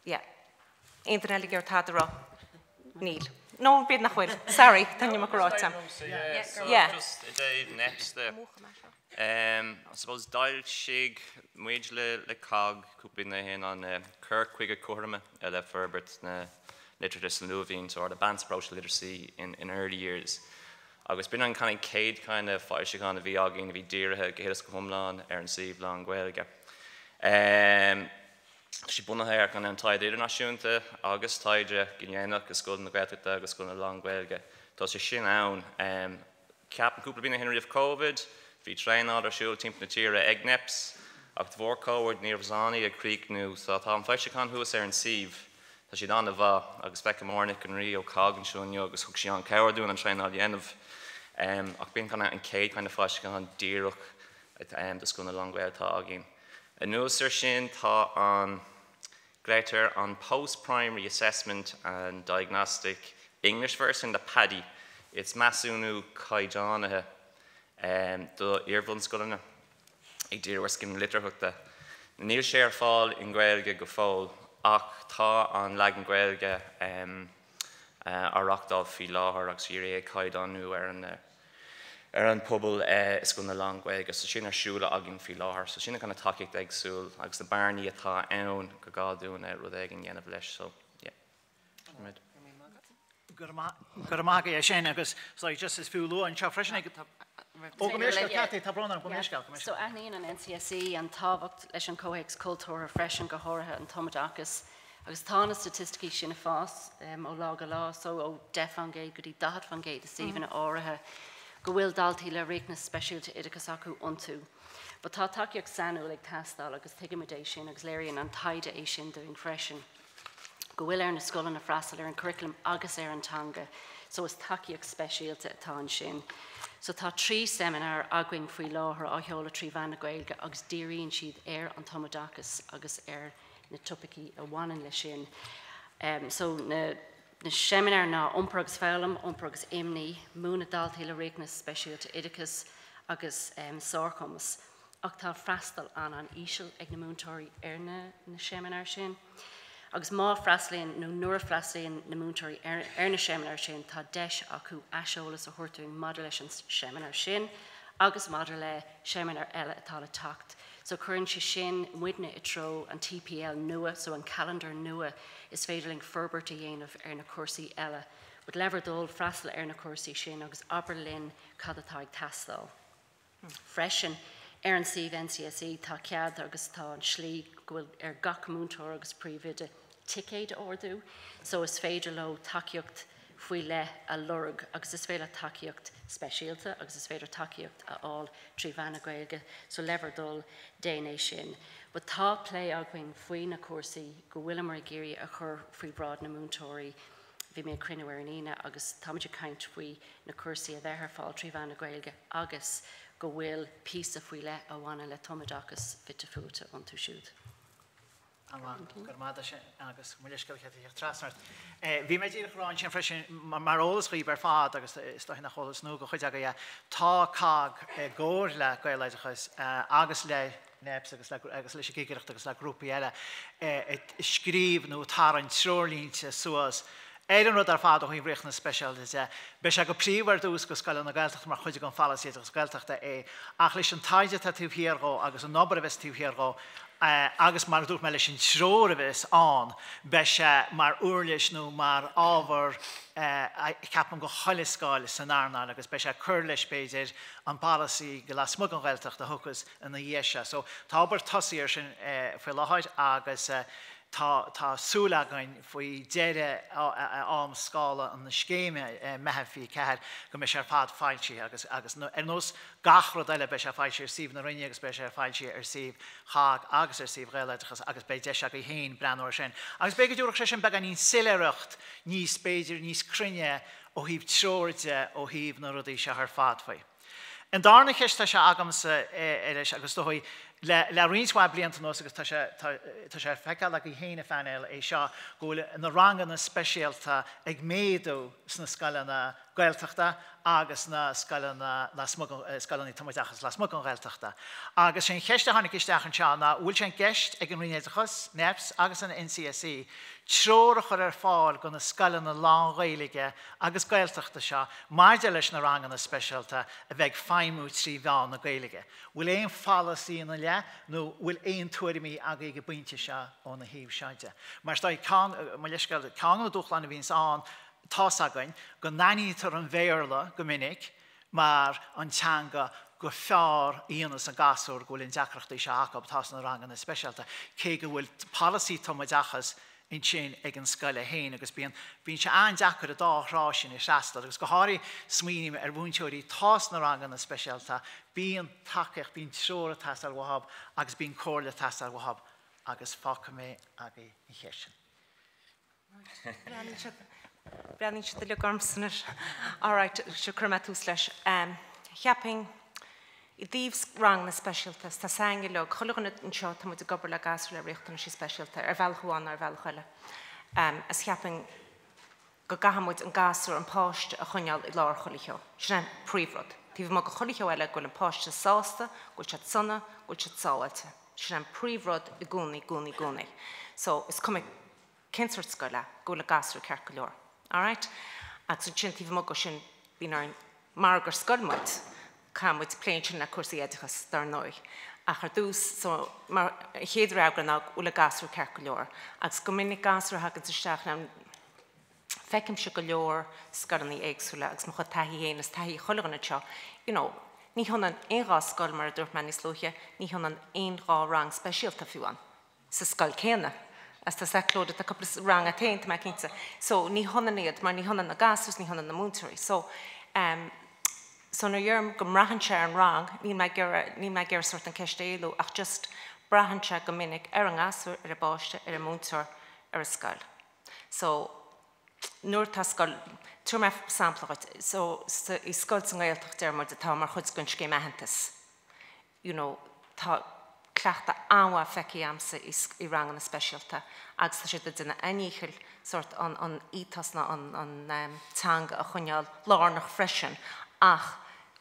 yeah. Aon duine eile ag iarraidh tada a rá? Níl. No, b'fhéidir nach bhfuil. Sorry, tá an iomarca ráite agam. Yeah. Just i dtaobh NEPS de. I suppose d'fhoilsigh muid le le COGG cúpla bliain ó shin an cur chuige cothroime le forbairt na litearthachta sa luathbhlianta, or the balanced approach to literacy in in early years. Agus b'in an kind of chéad kind of foilseachán a bhí againn a bhí dírithe go huile is go hiomlán ar an suíomh lán-Ghaeilge. Tá sé bunaithe ar kind of an taighde idirnáisiúnta agus taighde gníomhach i scoileanna Gaeltachta agus scoileanna lán-Ghaeilge. Tá sé sin ann. Ceapaim cúpla bliain ó shin roimh Covid, bhí traenáil ar siúl timpeall na tíre ag NEPS ach de bharr Covid ní raibh in ann í a chríochnú. So tá an foilseachán thuas ar an suíomh. Tá siad an-mhaith agus feicim Áine Nic an Rí ó COGG anseo inniu agus thug sí an-cabhair dúinn an traenáil a dhéanamh. Ach b'in kind of an chéad kind of foilseachán díreach do scoileanna lán-Ghaeilge atá againn. Anuas ar sin tá an, glaoitear an Post-Primary Assessment and Diagnostic English version, the PADI. It's measúnú caighdeánaithe do iar-bhunscoileanna ag díriú ar scileanna litearthachta. Níl sé ar fáil i nGaeilge go fóill ach tá an leagan Gaeilge á reáchtáil faoi láthair agus iarraidh é a chaighdeánú ar an ar an pobal i scoileanna lán-Ghaeilge. So sin ar siúl againn faoi láthair. So sin an kind of tacaíocht éagsúil agus na bearnaí atá ann gur gá dúinn rud éigin a dhéanamh leis. So yeah. Go raibh maith agat as sin agus sorry just is fiú lua anseo freisin ag Ó gabh mo leithscéal Cathy, tá brón orm, gabh mo leithscéal, gabh mo So aithníonn an NCSE an tábhacht leis an comhthéacs cultúrtha freisin, go háirithe an tumoideachas, agus tá na staitisticí sin ag fás ó lá go lá, so ó 10% go dtí 40% i suíomhanna áirithe go bhfuil daltaí le riachtanas speisialta oideachais acu iontu. But tá tacaíocht sainiúil ag teastáil agus tuigimid é sin agus léiríonn an taighde é sin dúinn freisin. go bhfuil ar na scoileanna freastal ar an curriculum agus ar an teanga, so is tacaíocht speisialta atá ansin. So tá 3 seimineár againn faoi láthair á sheoladh trí mheán na Gaeilge agus díríonn siad ar an tumoideachas agus ar na topaicí a bhaineann leis sin. So na na seimineáir ná Iompar agus Foghlaim, Iompar agus Imní, Múineadh Daltaí le Riachtanas Speisialta Oideachais agus Sárchumas. Ach tá freastal an-an-íseal ag na múinteoirí ar na na seimineáir sin. Agus má freastalaíonn nó nuair a freastalaíonn na múinteoirí ar ar na seimineáir sin tá deis acu aiseolas a thabhairt dúinn maidir leis an seimineár sin agus maidir le seimineáir eile atá le teacht. So cuireann sé sin muidne i dtreo an TPL nua, so an calendar nua is féidir linn forbairt a dhéanamh ar na cúrsaí eile. But le bhur dtoil freastal ar na cúrsaí sin agus abair linn cad atá ag teastáil. Freisin, ar an suíomh NCSE tá cead agus tá an slí go bhfuil ar gach múinteoir agus príomhoide ticéid a ordú so is féidir leo tacaíocht faoi leith a lorg agus is féidir tacaíocht speisialta agus is féidir tacaíocht a fháil trí mheán na Gaeilge so le bhur dtoil déan é sin. But tá plé againn faoi na cúrsaí go bhfuileamar ag iarraidh a chur faoi bhráid na múinteoirí. Bhí mé ag cruinniú ar an Aoine agus táimid ag caint faoi na cúrsaí a bheith ar fáil trí mheán na Gaeilge agus go bhfuil píosa faoi leith a bhaineann le tumoideachas fite fuaite iontu siúd. Go raibh maith agat agus mo leithscéal a theacht trasna ort. Bhí mé díreach a rá ansin freisin mar eolas dhaoibh ar fad agus is dóiche nach eolas nua do chuid agaibh é, tá COGG i gcomhar le Gaeloideachas agus le NEPS agus le agus leis an gCigireacht agus le grúpaí eile ag scríobh nó ag tarraingt treoirlínte suas ar an rud ar fad ó thaobh riachtanas speisialta de. Beidh sé go príomha ar dtús go scoileanna Gaeltachta mar chuid den pholasaí oideachas Gaeltachta é ach leis an taighde atá taobh thiar dhó agus an obair a bheas taobh thiar dhó agus mar a dúirt mé leis an treoir a bheas ann beidh sé mar uirlis nó mar ábhar ceapaim go chuile scoil san earnáil agus beidh sé ag cur leis b'fhéidir an polasaí go lasmuigh den Ghaeltacht a thiocfas ina dhiaidh seo. So tá obair tosaithe air sin faoi láthair agus tá tá súil againn faoi dheireadh am scála na scéime, Meitheamh 24, go mbeidh sé ar fad foilsithe agus agus ar nós gach rud eile beidh sé foilsithe ar suíomh na Roinne agus beidh sé foilsithe ar suíomh CHOGG agus ar suíomh Ghaeloideachas agus beidh deis agaibh féin breathnú air sin. Agus b'fhéidir go dtabharfadh sé sin beagáinín soiléireacht níos b'fhéidir níos cruinne ó thaobh treoir de ó thaobh na rudaí seo ar fad faoi. An darna cheist atá sé agamsa anois agus is dóigh Le le roinnt mhaith blianta anuas agus tá sé tá tá sé feicthe agaibh féin a phainéal é seo go bhfuil na ranganna speisialta ag méadú sna scoileanna Gaeltachta agus sna scoileanna lasmuigh den scoileanna tumoideachais lasmuigh den Ghaeltachta. Agus sé an cheist a tháinig isteach anseo ná bhfuil sé i gceist ag an Roinn Oideachais, NEPS agus an NCSE treoir a chur ar fáil do na scoileanna lán-Ghaeilge agus Gaeltachta seo maidir leis na ranganna speisialta a bheith ag feidhmiú trí mheán na Gaeilge. Bhfuil aon pholasaí ina leith nó bhfuil aon tuairimí agaibh ag an bpointe seo óna thaobh seo de? Mar is dóigh, ceann, mo leithscéal, ceann de na dúshláin a bhíonns ann, tá's againn, go n-aithnítear an Bhéarla go minic mar an teanga gur fearr a dhéanas an gasúr go bhfuil an deacrachtaí seo acu atá sna ranganna speisialta, cé go bhfuil polasaí tumoideachais ansin ag an scoil é féin agus bíonn, bíonn sé an-deacair an dá thrá sin a fhreastal agus go háirithe smaoiním ar mhúinteoirí atá sna ranganna speisialta, bíonn tacaíocht, bíonn treoir ag teastáil uathu agus bíonn comhairle ag teastáil uathu agus fágfaidh mé agaibh an cheist sin. Breathnaíonn siad, breathnaíonn siad uilig ormsa anois. All right, sure cuirfidh mé tús leis. Cheapfainn, I dtaobh ranganna speisialta, tá 's againn uilig, chuile dhuine anseo, tá muid ag obair le gasúir le riachtanaisí speisialta, ar bhealach amháin nó ar bhealach eile. Is cheapfainn go gcaithfidh muid an gasúr, an páiste, a choinneáil i lár chuile cheo. Sin é an príomhrud. Taobh amuigh de chuile cheo eile, go bhfuil an páiste sásta, go bhfuil siad sona, go bhfuil siad sábháilte. Sin é an príomhrud i gcónaí, gcónaí, gcónaí. So, is cuma cén sórt scoil é, go bhfuil an gasúr ceart go leor. Alright? Agus ansin taobh amuigh de sin, bíonn orainn, mar gur scoil muid, caithfidh muid plé ansin le cúrsaí oideachais, dar ndóigh. Ach ar dtús, so, mar an chéad fhreagra ná go bhfuil an gasúr ceart go leor. Agus go minic gasúr a thaganns isteach, now, feicimse go leor scoileanna éagsúla agus mo chuid taithí féin is taithí chuile dhuine anseo, you know, ní hionann aon dhá scoil, mar a dúirt mé níos luaithe, ní hionann aon dhá rang speisialta fiú ann. sa scoil céanna. As tá a Clodagh, tá cúpla rang a't féin, tá mé cinnte. So, ní hionann iad, mar ní hionann na gasúir is ní hionann na múinteoirí. So, um, so nuair a dheirim go mbraitheann sé ar an rang, níl mé ag iarraidh, níl mé ag iarraidh sort an ceist a éalú, ach just braitheann sé go minic ar an ngasúr, ar an bpáiste, ar an múinteoir, ar an scoil. So, nuair atá scoil, tabharfaidh mé sampla dhuit, so, sa, i scoil sa nGaeltacht, deir muid, atá mar chuid den scéim aitheantais, you know tá cleachtadh an-mhaith feicthe a'msa i ranganna speisialta agus tá siad ag déanamh a ndíchill sort an an ethos nó an an teanga a choinneáil lárnach freisin ach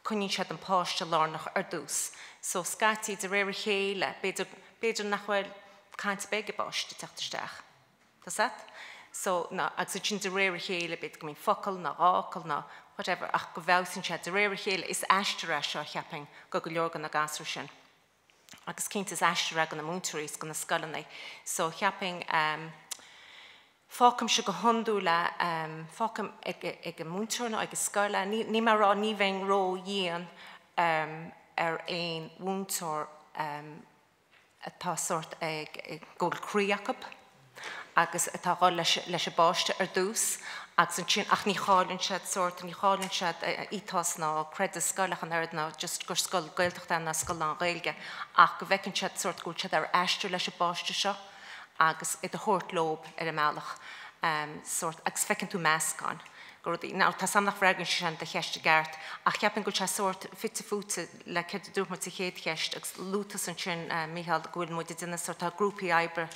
coinníonn siad an páiste lárnach ar dtús. So scaití de réir a chéile b'fhéidir b'fhéidir nach bhfuil caint ar bith ag an bpáiste ag teacht isteach. Tá 's a't? So, ná, agus ansin de réir a chéile, b'fhéidir go mbíonn focal ná dhá fhocal ná whatever, ach go bhfeabhsaíonn sé de réir a chéile. Is aistear é seo, cheapfainn, go go leor de na gasúir sin. Agus cinnte is aistear é go na múinteoirí is go na scoileanna. So, cheapfainn, ehm, fágfaimse go hiondúil é, ehm, fágfaim ag, ag an múinteoir nó ag an scoil é. Ní, níl mé ag rá, ní bheinn ró-dhian, ehm, ar aon mhúinteoir, ehm, atá sórt ag, go bhfuil croí acu agus atá ag dul leis, leis an bpáiste ar dtús agus ansin, ach ní chailleann siad sórt, ní chailleann siad ethos ná creideamh scoile ach an oiread ná just gur scoil Gaeltachta é ná scoil lán-Ghaeilge ach go bhfeiceann siad sórt go bhfuil siad ar aistear leis an bpáiste seo agus iad a thabhairt leob ar an mbealach sórt agus feiceann tú meascán. go rudaí. Now, tá 's a'm nach bhfreagraíonn sé sin do cheist i gceart, ach cheapfainn go bhfuil sé sórt fite fuaite le céard a dúirt muid sa chéad cheist agus luaigh tusa ansin, Mícheál, go bhfuil muid ag déanamh sórt, tá grúpaí oibre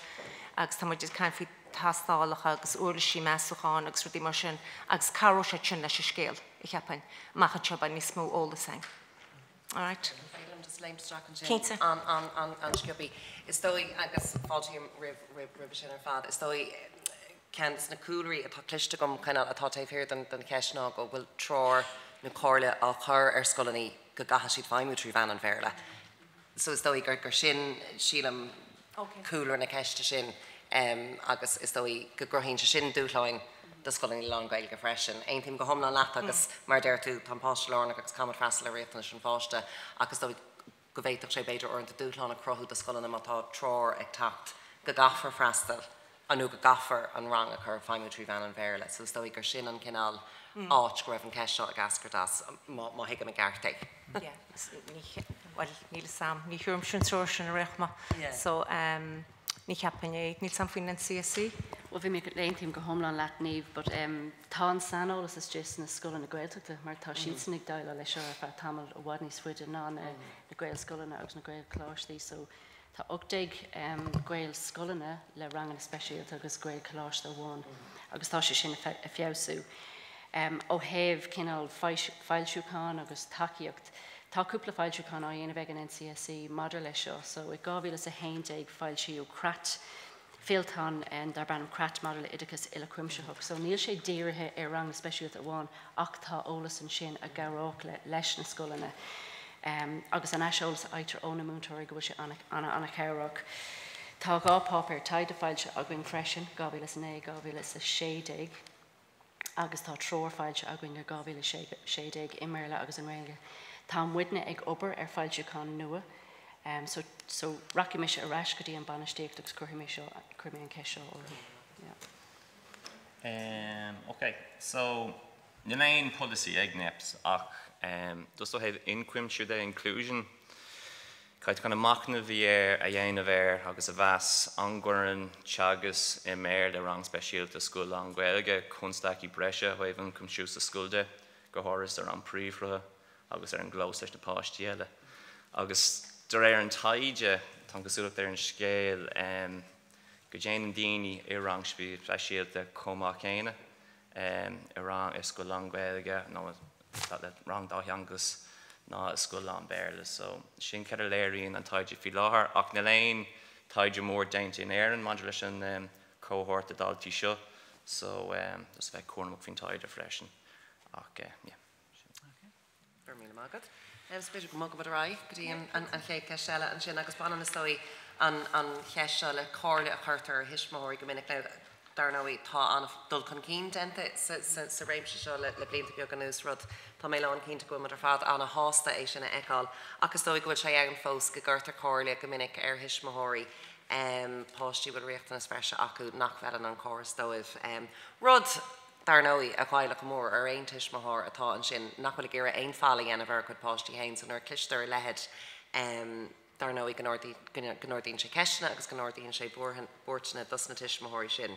agus tá muid ag caint faoi tástálacha agus uirlisí measúcháin agus rudaí mar sin agus cabhróidh siad sin leis an scéal, cheapfainn. Amach anseo beidh níos mó eolas againn. All right. Féidir liom just léimt isteach ansin? Cinnte. An-sciobtha. Is dóigh, agus fáiltím roimh roimhe sin ar fad, is dóigh ceann de na cúlraí atá cloiste agam cineál atá taobh thiar den cheist ná go bhfuil treoir nó comhairle á chur ar scoileanna go gcaithfidh siad feidhmiú trí mheán an Bhéarla. So is dóigh gur sin, sílim, cúlra na ceiste sin agus is dóigh go gcruthaíonn sé sin dúshláin do scoileanna lán-Ghaeilge freisin. Aontaím go hiomlán leat agus mar a deir tú, tá an páiste lárnach agus caithfimid freastal ar riachtanais an pháiste ach is dóigh go bhféadfadh sé b'fhéidir uaireanta dúshlán a chruthú do scoileanna má tá treoir ag teacht go gcaithfear freastal nó go gcaithfear an rang a chur ag feidhmiú trí mheán an Bhéarla. So is dóigh gur sin an cineál áit go raibh an ceist seo ag eascairt as, má thuigim i gceart é. Yeah, bhuel, níl 'fhios a'm, ní thuairimse an treoir sin a rith mo. So, um. Ní cheapfainn é. Níl 's a'm faoin NCSE. Bhuel, bhí mé, aontaím go hiomlán leat, Niamh, but tá an saineolas istigh sna scoileanna Gaeltachta mar tá siadsan ag déileáil leis seo ar feadh tamall i bhfad níos faide ná na Gaelscoileanna agus na Gaelcholáistí. So tá 18 Gaelscoileanna le ranganna speisialta agus Gaelcholáiste amháin agus tá sé sin ag feabhsú. Ó thaobh cineál foilsiúcháin agus tacaíocht, tá cúpla foilsiúchán á dhéanamh ag an NCSE maidir leis seo. So i 2011 foilsíodh creat fillteán darb ainm Creat maidir le Oideachas Uilechuimsitheach. So níl sé dírithe ar ranganna speisialta amháin ach tá eolas ansin a chabhródh leis na scoileanna. Agus an aiseolas a fhaightear ó na múinteoirí go bhfuil sé an-chabhrach. Tá dhá páipéar taighde foilsithe againn freisin, 2009, 2016. agus tá treoir foilsithe againn le 2016 i mBéarla agus i nGaeilge. Tá muidne ag obair ar foilseachán nua so so rachaidh mise ar ais go dtí an bainistíocht agus cuirfidh mé seo cuirfidh mé an cheist seo orthu. Yeah. Um, ok, so níl aon polasaí ag NEPS ach um, just ó thaobh ionchuimsiú de inclusion, Caithfidh kind of machnamh a dhéanamh air agus a mheas an gcuireann teagasc i mBéarla i rang speisialta scoil lán-Ghaeilge constaicí breise ó thaobh ionchuimsiú sa scoil de, go háirithe ar an príomhshrutha agus ar an gclós leis na páistí eile. Agus de réir an taighde, tá an cosúlacht ar an scéal go ndéanann daoine i rang speisialta chomh maith céanna i rang i scoil lán-Ghaeilge nó le rang dátheangach ná i scoil lán-Bhéarla. So sin céard a léiríonn an taighde faoi láthair ach níl aon taighde mór déanta in Éirinn maidir leis an um, cohort de daltaí seo so um, just bheith cúramach faoin taighde freisin ach uh, yeah. Go raibh míle maith agat. Is b'fhéidir go mbogfaimid ar aghaidh go dtí an chéad cheist eile ansin agus baineann is dóigh an cheist seo le comhairle a chuirtear ar thuismitheoirí go minic. Now, Dar ndóigh, tá an-dul chun cinn déanta sa réimse seo le blianta beaga anuas, rud tá mé lánchinnte go bhfuil muid ar fad an-shásta é sin a fheiceáil, ach is dóigh go bhfuil sé ann fós go gcuirtear comhairle go minic ar thuismitheoirí páistí a bhfuil riachtanas bhreise acu nach bhfeileann an córas dóibh. Rud, dar ndóigh, a ghoillfeadh go mór ar aon tuismitheoir atá ansin nach bhfuil ag iarraidh aon fail a dhéanamh ar a gcuid páistí féin, so nuair a chloistear a leithéid, Dar ndóigh, go n-ardaíonn sé ceisteanna agus go n-ardaíonn sé buairteanna dos na tuismitheoirí sin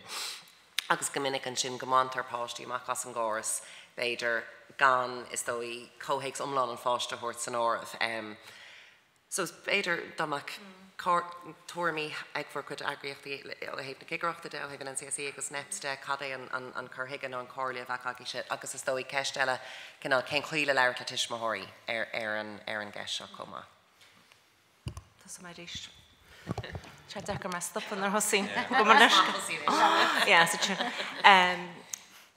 agus go minic ansin go mbaintear páistí amach as an gcóras, b'fhéidir, gan, is dóigh, comhthéacs iomlán an pháiste a thabhairt san áireamh. So, b'fhéidir dá mbeadh tuairimí ag bhur gcuid eagraíochtaí ó thaobh na cigireachta de, ó thaobh an NCSE agus NEPS de, cad é an cur chuige nó an chomhairle a bheadh agaibhse agus is dóigh ceist eile, cineál, cén chaoi le labhairt le tuismitheoirí ar an gceist seo chomh maith. Tosóidh mé arís. Tá sé deacair mé a stopadh nuair a thosaím. Go mba leis. Yeah, so true.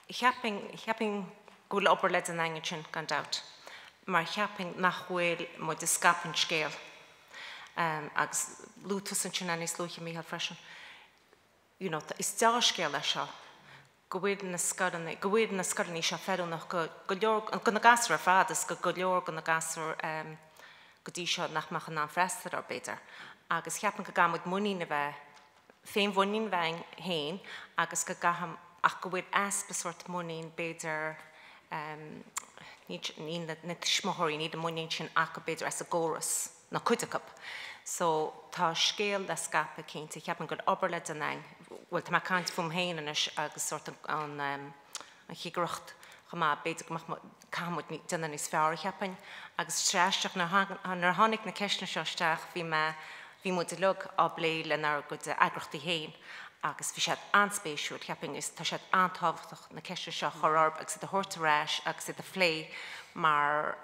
Cheapfainn, cheapfainn go bhfuil obair le déanamh againn ansin, gan dabht. Mar cheapfainn nach bhfuil muid ag scaipeadh an scéil. Agus luaigh tusa ansin é níos luaithe, Mícheál, freisin. You know, is dea-scéal é seo go bhfuil na scoileanna, go bhfuil na scoileanna seo feiliúnach go go leor, go na gasúir ar fad is go go leor go na gasúir go dtí seo nach mbeadh in ann freastal air, b'fhéidir. Agus cheapfainn go gcaithfidh muid muinín a bheith, féinmhuinín a bheith againn féin agus go gcaithfidh, ach go bhfuil easpa sórt muinín, b'fhéidir, níl na tuismitheoirí, níl an muinín sin acu, b'fhéidir, as an gcóras. nó cuid acu. So, tá scéal le scaipeadh, cinnte. Cheapfainn go bhfuil obair le déanamh againn. Bhuel, tá mé ag caint fúm féin anois agus sórt an, an chigireacht chomh maith. B'fhéidir go mbeadh, caithfidh muid déanamh níos fearr, cheapfainn. Agus is aisteach, nuair a tháinig na ceisteanna seo isteach, bhí mé, bhí muid uilig á bplé lenár gcuid eagrachtaí féin agus bhí siad an-spéisiúil, cheapfainn, is tá siad an-tábhachtach na ceisteanna seo a chur orthu agus iad a thabhairt ar ais agus iad a phlé mar,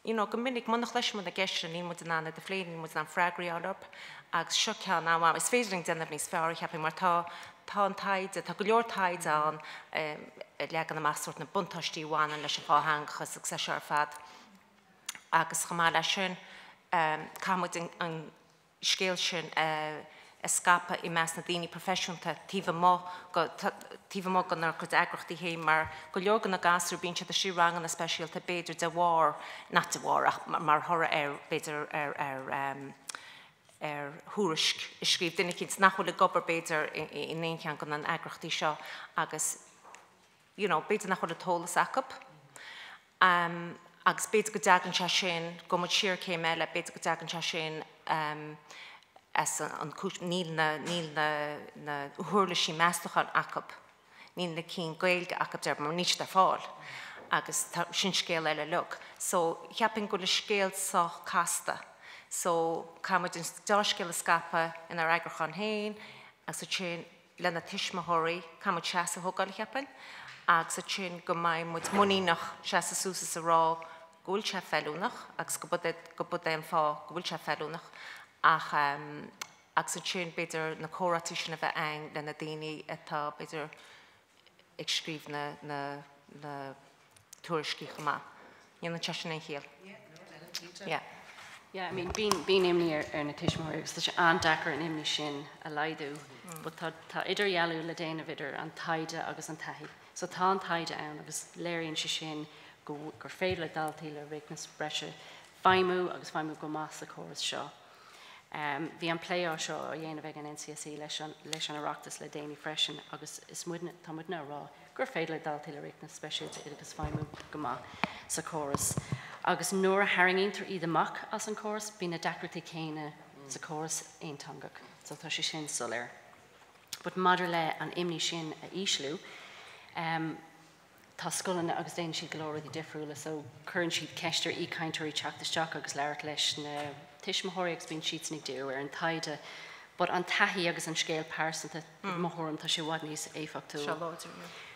you know, go minic, muna chloiseann muid na ceisteanna, níl muid in ann iad a phlé, níl muid in ann freagraí a fháil orthu agus seo ceann an-mhaith. Is féidir linn déanamh níos fearr, cheapfainn, mar tá, tá an taighde, tá go leor taighde ann ag leagan amach sórt na buntáistí a bhaineann leis an dhátheangachas agus é seo ar fad. Agus chomh maith leis sin, caithfidh muid an, scéal sin a scaipeadh i measc na daoine proifisiúnta taobh amuigh go taobh amuigh denár gcuid eagrachtaí féin mar go leor de na gasúir bíonn siad istigh i ranganna speisialta b'fhéidir de bharr nach de bharr ach mar thoradh ar b'fhéidir ar ar ar thuairisc a scríobh duine eicínt nach bhfuil ag obair b'fhéidir in aon cheann de na eagrachtaí seo agus you know, b'fhéidir nach bhfuil an t-eolas acu. Agus b'fhéidir go dtagann sé sin, gabhfaidh muid siar céim eile, b'fhéidir go dtagann sé sin. As an chúis, níl na, níl na, na huirlisí meastacháin acu, níl na cinn Gaeilge acu deir mar níl siad ar fáil agus tá, sin scéal eile uilig. So, cheapfainn go bhfuil an scéal sách casta. So, caithfidh muid an dea-scéal a scaipeadh inár eagrúchán féin agus ansin le na tuismitheoirí, caithfidh muid seasamh a thógáil, cheapfainn, agus ansin go mbeidh muid muiníneach seasamh suas is a rá go bhfuil sé feiliúnach agus go gurb é an fáth go bhfuil sé feiliúnach ach agus ansin b'fhéidir na comhráití sin a bheith againn le na daoine atá b'fhéidir ag scríobh na na na tuairiscí chomh maith. Ndéanann sé sin aon chiall? Yeah. Yeah, I mean, bíonn bíonn imní ar ar na tuismitheoirí agus tá sé an-deacair an imní sin a laghdú, but tá tá idirdhealú le déanamh idir an taighde agus an taithí. So tá an taighde ann agus léiríonn sé sin go gur féidir le daltaí le riachtanas breise feidhmiú agus feidhmiú go maith sa chóras seo. Bhí an plé á seo á dhéanamh ag an NCSE leis an leis an Oireachtas le déanaí freisin agus is muidne tá muidne á rá gur féidir le daltaí le riachtanas speisialta oideachais feidhmiú go maith sa chóras. Agus nuair a tharraingítear iad amach as an chóras, bíonn na deacrachtaí céanna sa chóras aonteangach. So tá sé sin soiléir. But maidir le an imní sin a ísliú, tá scoileanna agus déanann siad go leor rudaí difriúla so cuireann siad ceist ar aoichainteoirí teacht isteach agus labhairt leis na tuismitheoirí agus bíonn siadsan ag díriú ar an taighde. But an taithí agus an scéal pearsanta, i mo thuairim, tá sé i bhfad níos éifeachtúla.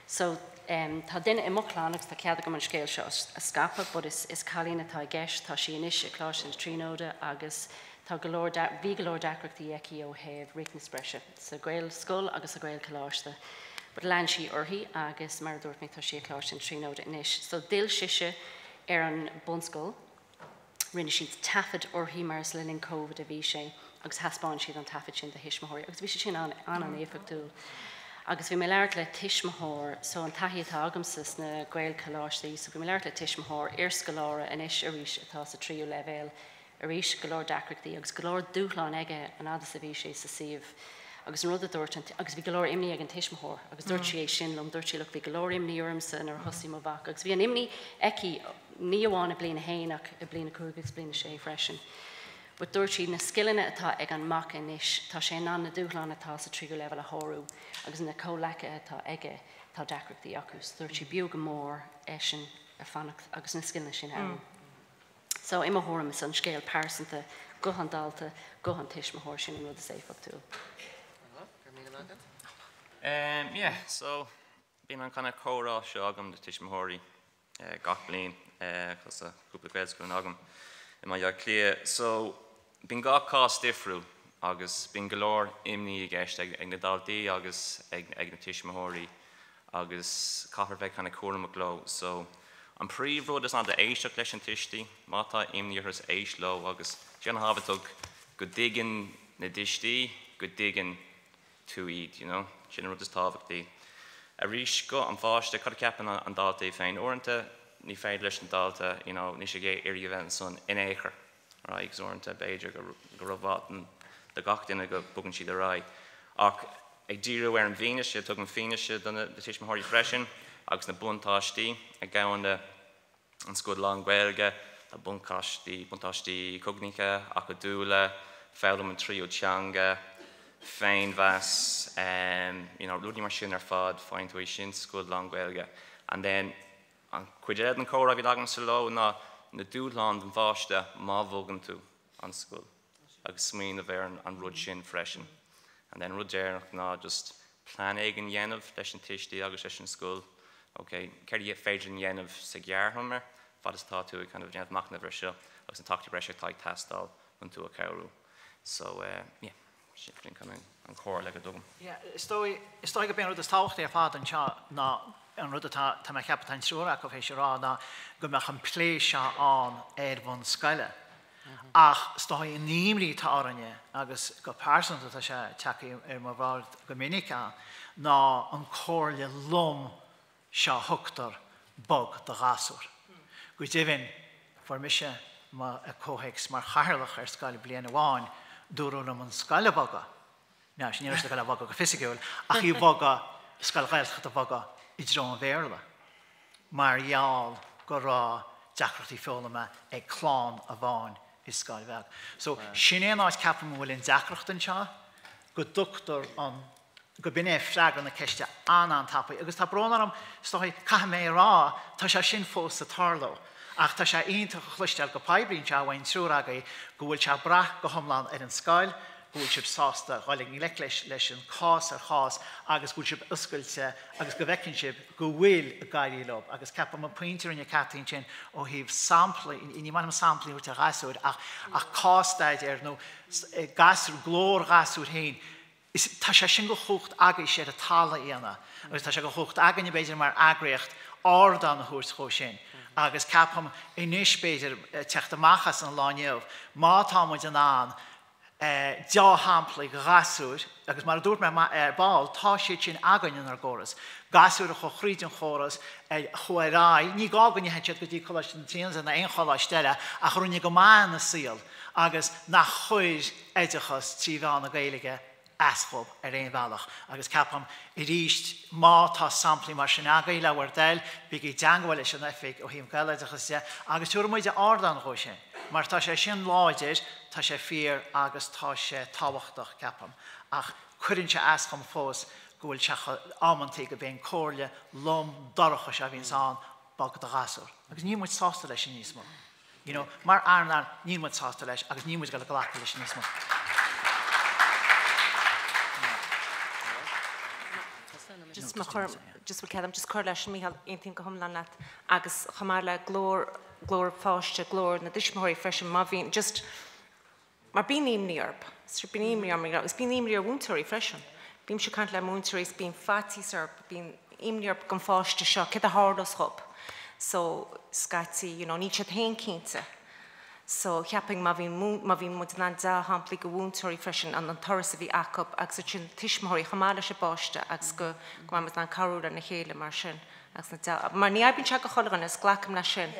So tá duine i mo chlann agus tá cead agam an scéal seo a scaipeadh but is is cailín atá i gceist, tá sí anois i Coláiste na Tríonóide agus tá go leor bhí go leor deacrachtaí aici ó thaobh riachtanas breise. sa Ghaelscoil agus sa Ghaelcholáiste. But lean sí uirthi agus mar a dúirt mé tá sí i Coláiste na Tríonóide anois. So d'fhill sise ar an bunscoil, rinne siad taifead uirthi mar is le linn Covid a bhí sé agus thaispeáin siad an taifead sin do thuismitheoirí agus bhí sé sin an-an-éifeachtúil. Agus bhí mé ag labhairt le tuismitheoir, so an taithí atá agamsa sna Gaelcholáistí, so bhí mé ag labhairt le tuismitheoir, iarscoláire anois arís atá sa tríú leibhéal, Arís, go leor deacrachtaí agus go leor dúshlán aige an fhad is a bhí sé sa suíomh. Agus an rud a dúirt an, agus bhí go leor imní ag an tuismitheoir agus dúirt sí é sin liom, dúirt sí look bhí go leor imní ormsa nuair a thosaigh mo mhac agus bhí an imní aici ní amháin i bliain a haon ach i bliain a cúig agus bliain a sé freisin. But dúirt sí na scileanna atá ag an mac anois, tá sé in ann na dúshláin atá sa tríú leibhéal a shárú agus na comhleacaithe atá aige, tá deacrachtaí acu. So dúirt sí b'fhiú go mór eisean a fanacht agus na scileanna sin a fhoghlaim. So, i mo thuairim, is an scéal pearsanta, guth an dalta, guth an tuismitheoir, sin an rud is éifeachtúil. Um, yeah, so bíonn an kind of comhrá seo agam le tuismitheoirí eh, gach bliain eh, cos tá cúpla Gaelscoil agam i mBaile Átha Cliath. So bíonn gach cás difriúil agus bíonn go leor imní i gceist ag, ag na daltaí agus ag, ag na tuismitheoirí agus caithfear bheith kind of cúramach leo. So an príomhrud is ná éisteacht leis an tuistí, má tá imní orthu éist leo agus déan tábhachtach go dtuigeann na tuistí go dtuigeann tú iad, you know? Sin an rud is tábhachtaí. Arís guth an pháiste cad a cheapann an dalta é féin uaireanta ní féidir leis an dalta you know, ní sé iarraidh a bheith ansan in aon chor. Right, agus uaireanta b'fhéidir go raibh do gach duine go mbogann siad ar aghaidh. Ach ag díriú ar an bhfianaise, tugann fianaise do na tuismitheoirí freisin agus na buntáistí a ghabhann le an scoil lán-Ghaeilge, tá buntáistí buntáistí cognaíocha, acadúla, foghlaim an tríú teanga, féinmheas, um, you know, rudaí mar sin ar fad faigheann tú é sin scoil lán-Ghaeilge. And then an chuid eile den chomhrá a bhí agamsa leo ná na dúshláin don pháiste má bhogann tú an scoil agus smaoineamh ar an rud sin freisin. And then rud deireanach ná just plean éigin dhéanamh leis an tuistí agus leis an scoil. Ok, céard is féidir dhéanamh sa ghearrthéarma fad is atá tú ag kind of déanamh machnamh ar seo agus an tacaíocht breise atá ag teastáil chun tú a chabhrú. So uh, yeah, sin kind of an chomhairle go dtugaim. Yeah, is dóigh is dóigh gurb é an rud is tábhachtaí ar fad anseo ná an rud atá tá mé ag ceapadh tá an triúr acu théis a rá ná go mbeadh an plé seo ann ar bhonn scoile. Ach is dóigh an imní atá orainne agus go pearsanta tá sé tagtha ar mo bhráid go minic ann ná an comhairle lom seo a thugtar bog do ghasúr. Go deimhin, fuair mise mo comhthéacs mar chathaoirleach ar scoil bliain amháin, dúradh liom an scoil a bhogadh. Now, ní raibh scoil a bhogadh go fisiciúil, ach í bhogadh, scoil Ghaeltachta a bhogadh i dtreo an Bhéarla, mar gheall go raibh deacrachtaí foghlama ag clann amháin. i scoil bheag. So, sin é an áit ceapaim a bhfuil an deacracht anseo, go dtugtar an, go b'in é freagra na ceiste an-an-tapaidh. Agus tá brón orm, is dóigh, caithfidh mé a rá, tá sé sin fós ag tarlú. Ach tá sé iontach a chloisteáil go poiblí anseo ón triúr agaibh go bhfuil sé ag brath go hiomlán ar an scoil, go bhfuil sibh sásta dhul i ngleic leis, leis an cás ar chás agus go bhfuil sibh oscailte agus go bhfeiceann sibh go bhfuil ag éirí leo. Agus ceapaim an pointe a rinne Cathy ansin ó thaobh samplaí, ní maith liom samplaí a thabhairt ar ghasúir ach ach cás-staidéar nó gasúr, glór ghasúir féin, is, tá sé sin de chumhacht agaibhse ar an talamh a dhéanamh agus tá sé de chumhacht againne b'fhéidir mar eagraíocht ardán a thabhairt dhó sin. Agus ceapaim anois b'fhéidir teacht amach as an lá inniu, má tá muid in ann dea-shamplaí de ghasúir, agus mar a dúirt mé ar ball, tá siad sin againn inár gcóras, gasúir a chuaigh thríd an chóras, a chuaigh ar aghaidh, ní gá go ndeachaigh siad go dtí Coláiste na Tríonóide nó aon choláiste eile, ach a rinne go maith ina saol agus nach chuir oideachas trí mheán na Gaeilge as dhóibh ar aon bhealach. Agus ceapaim, arís, má tá samplaí mar sin agaibh, le bhur dtoil, bígí i dteangmháil leis an oifig ó thaobh Gaeloideachas de agus tabharfaidh muide ardán dhó sin, mar tá sé sin láidir, tá sé fíor agus tá sé tábhachtach, ceapaim. Ach cuireann sé as dhom fós go bhfuil sé amantaí go mbíonn comhairle lom dorcha seo a bhíonns ann, bog do ghasúr. Agus níl muid sásta leis sin níos mó. You know, mar earnáil, níl muid sásta leis agus níl muid ag dul a glacadh leis níos mó. Just má chur, just bhfuil cead agam just cur leis, Mícheál, aontaím go hiomlán leat agus chomh maith le glór, glór pháiste, glór na dtuismitheoirí freisin, má bhíonn, just, mar bíonn imní orthu, bíonn imní orm agus bíonn imní ar mhúinteoirí freisin. Bímse ag caint le múinteoirí is bíonn faitíos orthu, bíonn imní orthu don pháiste seo, céard a tharlós dhób. So, scaití, you know, níl siad féin cinnte. So, cheapfainn má bhíonn, má bhíonn muid in ann dea-shamplaí de mhúinteoirí freisin, an an turas a bhí acu agus ansin tuismitheoirí chomh maith leis an bpáiste agus go go mbeidh muid in ann cabhrú lena chéile mar sin agus na dea, mar ní oibríonn sé do chuile dhuine is glacaim leis sin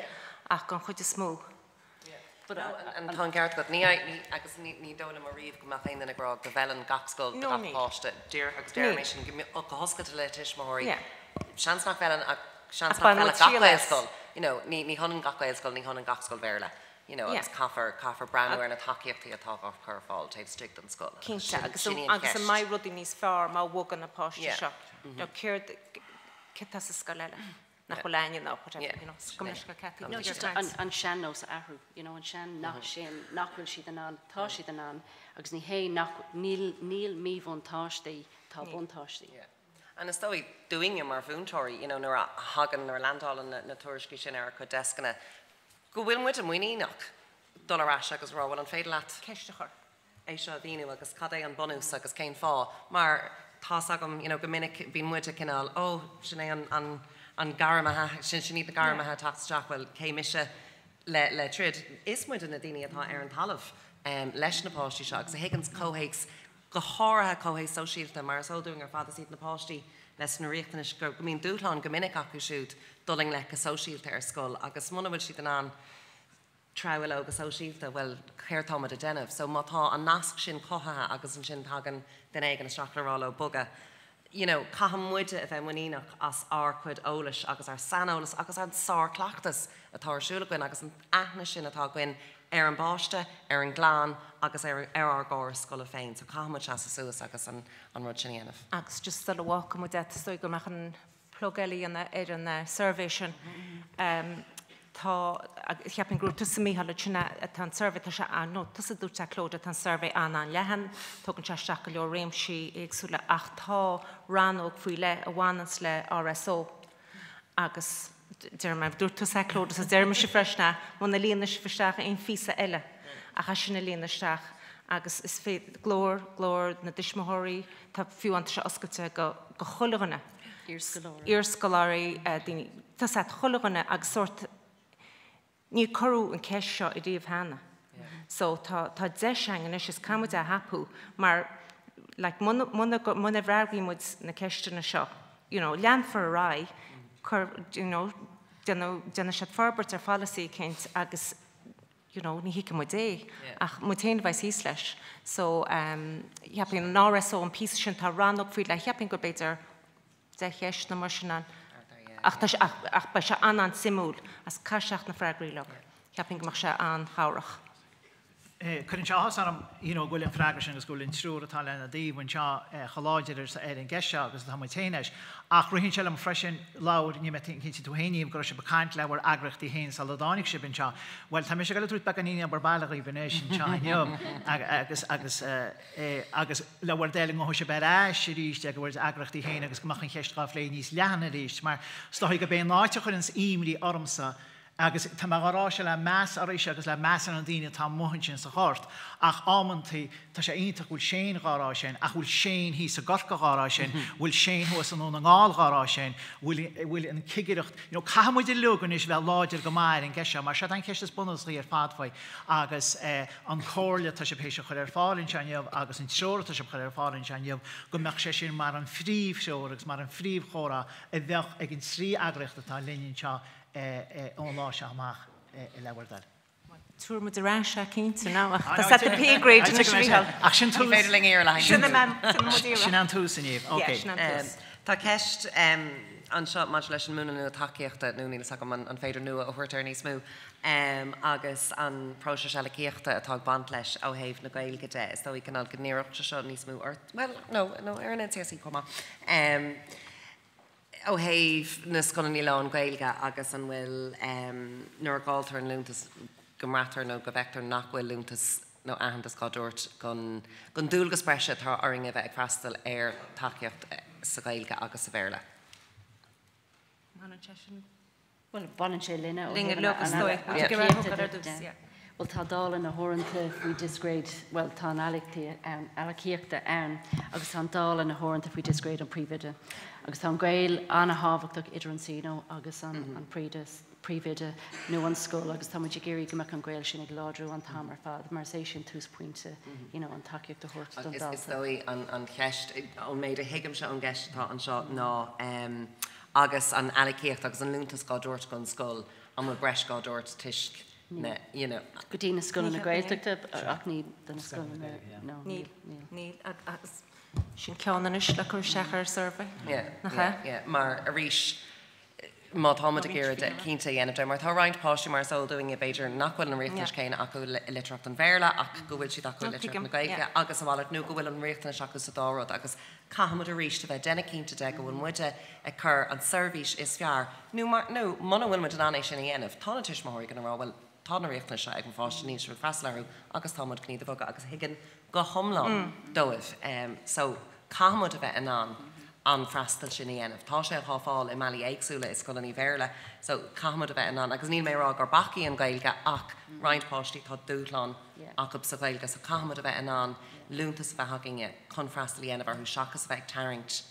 ach don chuid is mó. Tá an ceart agat. Ní agus ní dóigh liom ariamh go mbeadh aon duine ag rá go bhfeileann gach scoil do gach páiste. Díreach agus deirim é sin go hoscailte le tuismitheoirí. Seans nach bhfeileann ach seans nach bhfeileann gach Gaelscoil. You know, ní hionann gach Gaelscoil, ní hionann gach scoil Bhéarla. You know, agus caithfear, caithfear breathnú ar na tacaíochtaí atá á cur ar fáil taobh istigh den scoil. Cinnte, agus agus an mbeidh rudaí níos fearr má bhogann na páistí seo? Nó céard, céard atá sa scoil eile? nach bhfuil againne nó whatever, you know, go mbeidh Cathy No, just an, an sean-nós a athrú, you know, an sean-nath sin nach bhfuil siad in ann, tá siad in ann, agus ní hé nach, níl, níl míbhuntáistí, tá buntáistí. Yeah. And is dóigh dúinne mar mhúinteoirí, you know, nuair a thagann, nuair a landálann na, na tuairiscí sin ar ár gcuid deascanna, go bhfuil muide muiníneach dul ar ais agus rá, bhuel, an féidir leat ceist a chur. é seo a mhíniú agus cad é an bunús agus cén fáth, mar tá's agam you know go minic bíonn muide cineál oh sin é an an an gairmithe, sin sin iad na gairmithe ag teacht isteach, bhuel cé mise le le troid. Is muide na daoine atá ar an talamh um leis na páistí seo agus a thuigeanns comhthéacs, go háirithe comhthéacs sóisialta, mar is eol dúinn ar fad is iad na páistí leis na riachtanais go go mbíonn dúshlán go minic acu siúd dul i ngleic go sóisialta ar scoil agus muna bhfuil siad in ann treabhadh leo go sóisialta, bhuel, céard tá muid a déanamh? So má tá an nasc sin cothaithe agus ansin tagann duine éigin isteach le rá leo bogadh, you know, caithfidh muide a bheith muiníneach as ár cuid eolais agus ár saineolas agus an sárchleachtas atá ar siúl againn agus an aithne sin atá againn ar an bpáiste, ar an gclann agus ar ar ár gcóras scoile féin. So caithfidh muid seasamh suas agus an an rud sin a dhéanamh. Agus just sula bhfágfaidh muid é, is dóigh go mbeadh an plug eile a dhéanamh ar an suirbhé sin. Tá, cheapfainn go raibh tusa Mícheál ansin tá an suirbhé, tá sé an, nó tusa a dúirt a Clodagh, tá an suirbhé an-an-leathan, tógann sé isteach go leor réimsí éagsúla ach tá rannóg faoi leith a bhaineanns le RSO agus deir mé, dúirt tusa a Clodagh, so deir mise freisin é, muna líonann sibh isteach aon phíosa eile ach é sin a líonadh isteach agus is féidir, glór, glór na dtuismitheoirí, tá fiú an tá sé oscailte go, go chuile dhuine. Iarscoláirí, daoine, tá sé chuile dhuine agus sórt, níor cuireadh an ceist seo ariamh cheana. So tá tá deis againn anois is caithfidh muid é a thapú mar like muna muna muna bhfreagraíonn muid na ceisteanna seo, you know, leanfar ar aghaidh, cur, you know, déanadh déanfaidh siad forbairt ar pholasaí eicínt agus you know, ní thuigfidh muid é, ach muid féin a bheas thíos leis. So, cheapfainn an RSO, an píosa sin, tá rannóg faoi leith, cheapfainn gur b'fhéidir 10 cheist nó mar sin ann. Ach tá sé, ach, ach beidh sé an-an-suimiúil, agus caith isteach na freagraí leo. Cheapfainn go mbeadh sé an-chabhrach. Cuireann sé áthas orm you know go bhfuil an freagra sin agus go bhfuil an triúr atá lena dtaobh anseo chomh láidir ar an gceist seo agus atá muid féin leis. Ach ritheann sé liom freisin, labhair, níl mé cinnte tú féin Niamh, go raibh sibh ag caint le bhur eagraíochtaí féin sula dtáinig sibh anseo. Bhuel, tá mise ag dul a tabhairt beagáinín obair baile dhaoibh anois anseo inniu agus agus agus le bhur dtoil go ngabhfaidh sibh ar ais arís ag bhur eagraíochtaí féin agus go mbeadh an cheist dhá phlé níos leathan arís mar is dóigh go b'é an áit a chuireanns imní ormsa Agus tá mé dhá rá seo le meas oraibhse agus le meas ar na daoine atá amuigh ansin sa ghort, ach amantaí, tá sé iontach go bhfuil Shane dhá rá sin, ach bhfuil Shane thíos i gCorcaigh dhá rá sin, bhfuil Shane thuas i nDún na nGall dhá rá sin, bhfuil, bhfuil an cigireacht, you know, caithfidh muid uilig anois bheith láidir go maith ar an gceist seo, mar seo an cheist is bunúsaí ar fad faoi, agus eh, an comhairle atá sibh théis a chur ar fáil anseo inniu agus an treoir atá sibh a chur ar fáil anseo inniu, go mbeadh sé sin mar an phríomhthreoir agus mar an phríomhchomhrá a bheadh ag an trí eagraíocht atá linn anseo ón lá seo amach le bhur dtoil. Tabharfaidh muid ar ais é cinnte now ach tá set the pay grade anois Mícheál. Ach sin tús. Ní féidir linn iarraidh le haghaidh Sin Sin an tús inniu. Ok. Sin an tús. Tá ceist anseo maidir leis an múnla nua tacaíochta, nó níl a fhios agam an féidir nua a thabhairt air níos mó, agus an próiseas earcaíochta atá ag baint leis ó thaobh na Gaeilge de. Is dóigh cineál go n-iarrfadh sé seo níos mó ort, bhuel, nó nó ar an NCSE chomh maith. Ó thaobh na scoileanna lán-Ghaeilge agus an bhfuil, nuair a dháiltear an liúntas, go mbraitear nó go bhfeictear nach bhfuil liúntas nó aitheantas á dtabhairt don dualgas breise atá orainn a bheith ag freastal ar tacaíocht sa Ghaeilge agus sa Bhéarla. Baineann sé sin. Bhuel, baineann sé linne ó Linne thaobh leo, is an dóigh. Bhuel, go raibh thug ar dtús, yeah. Bhuel, tá dála na huaireanta faoi discréid, bhuel, tá an earcaíochta ann agus tá an dála na huaireanta faoi discréid an príomhoide. Agus tá an gaol an-thábhachtach idir an CNO agus an an príomhoide nó an scoil agus tá muid ag iarraidh go mbeadh an gaol sin ag láidriú an t-am ar fad mar is é sin túsphointe you know, an tacaíocht a thabhairt don Is dalta. dóigh an cheist, ón méid a thuigimse ón gceist atá anseo ná Agus an earcaíocht agus an liúntas dhá dtabhairt don scoil, an bhfuil breis dhá dtabhairt toisc na, you know. Go dtí na scoileanna Gaeltachta ach ní do na scoileanna, no, níl, níl. Níl, agus sin ceann anois le cur isteach ar survey, nach ea? Yeah, yeah, mar arís, má tá muid ag iarraidh cinnte a dhéanamh de, mar tá roinnt páistí mar is eol dúinne b'fhéidir nach bhfuil an riachtanais céanna acu i litearthacht an Bhéarla ach go bhfuil siad acu i litearthacht na Gaeilge agus a mhalairt nó go bhfuil an riachtanais acu sa dá rud agus Caithfidh muid arís a bheith ag déanamh cinnte de go bhfuil muide ag cur an seirbhís is fearr, nó mar, nó muna bhfuil muid in ann é sin a dhéanamh, tá na tuismitheoirí gonna rá bhuel, tá na riachtanais seo ag mo pháiste, níl sibh ag freastal orthu agus tá muid chun iad a bhogadh agus thuigim go hiomlán dóibh. So, caithfidh muid a bheith in ann an freastal sin a dhéanamh. Tá sé dhá fáil i mbealaí éagsúla i scoileanna Béarla, so caithfidh muid a bheith in ann, agus níl mé ag rá gur bac í an Ghaeilge ach roinnt páistí tá dúshlán acu sa Ghaeilge, so caithfidh muid a bheith in ann liúntas a bheith againne chun freastal a dhéanamh orthu seachas a bheith ag tarraingt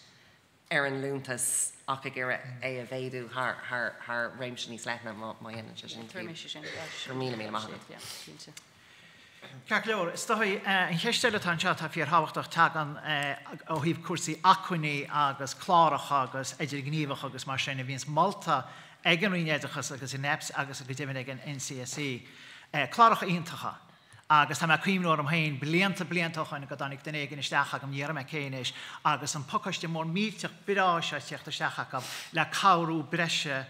ar an liúntas ach ag iarraidh é a mhéadú thar, thar, thar réimse níos leithne má, má dhéanann sé sin Tabharfaidh mise sin, yeah. Go raibh míle míle maith agat. Yeah, cinnte. Ceart go leor, is dóigh, an cheist eile atá anseo atá fíorthábhachtach, tagann ó thaobh cúrsaí acmhainní agus cláracha agus idirghníomhach agus mar sin a bhíonns molta ag an Roinn Oideachais agus in NEPS agus go deimhin ag an NCSE. Cláracha iontacha. Agus tá mé ag cuimhniú orm féin, blianta, blianta ó shoin go dtáinig duine éigin isteach agam, ní déarfaidh mé cé anois, agus an pacáiste mór millteach breá seo ag tíocht isteach acu le cabhrú breise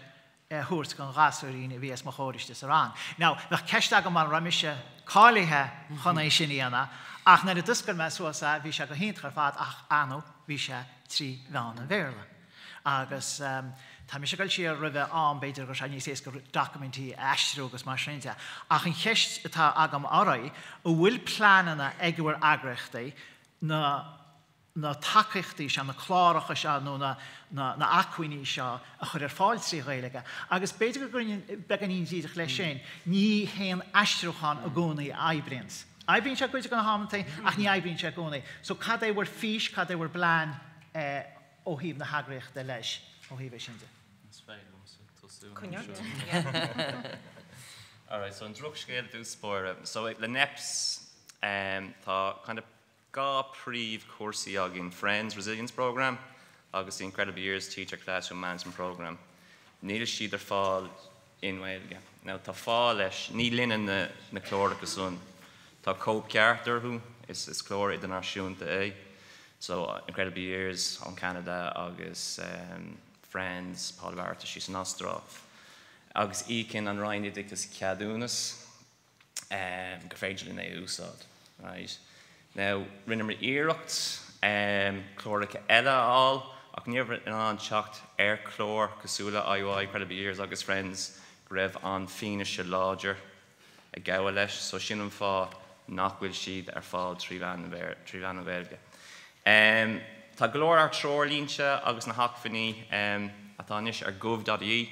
a thabhairt don ghasúirín a bhí os mo chomhair istigh sa rang. Now, bheadh ceist agam an raibh mise cáilithe chun é sin a dhéanamh, ach nuair a d'oscail mé suas é, bhí sé go hiontach ar fad ach, ar ndóigh, bhí sé trí mheán an Bhéarla. Agus tá mise ag dul siar roimhe am, b'fhéidir go raibh sé níos éasca documentí a aistriú agus mar sin de. Ach an cheist atá agam oraibh, an bhfuil pleananna ag bhur eagraíochtaí na na tacaíochtaí seo, na cláracha seo nó na na acmhainní seo a chur ar fáil trí Ghaeilge? Agus b'fhéidir go gcuirfinn beagáinín díreach leis sin, ní haon aistriúchán i gcónaí a oibríonns. Oibríonn sé i gcuid de na hamantaí ach ní oibríonn sé i gcónaí. So cad é bhur fís, cad é bhur bplean ó thaobh na heagraíochta leis, ó thaobh é sin de. Is féidir liomsa tosú. Coinneoir. Yeah. Alright, so an drochscéal i dtús báire. So le NEPS, um, tá kind of dhá príomhchúrsaí againn, Friends Resilience Programme agus the Incredible Years Teacher Classroom Management Programme. Níl siad ar fáil i nGaeilge. Now tá fáth leis, ní linne na, na cláracha san. Tá cóipcheart orthu, is, is clár idirnáisiúnta é. So Incredible Years ón Canada agus um, Friends, Paul Barrett síos san Astráil. Agus íocann an Roinn Oideachais ceadúnas. um, gur féidir linn é a úsáid. Right. Now, rinneamar iarracht um, cláracha eile a fháil ach ní raibh in ann teacht ar chlár cosúil le IUI, Incredible Years agus Friends go raibh an fianaise láidir ag gabháil leis, so sin an fáth nach bhfuil siad ar fáil trí mheán na Gaeilge. Um, tá go leor ár treoirlínte agus na hacmhainní um, atá anois ar gov.ie.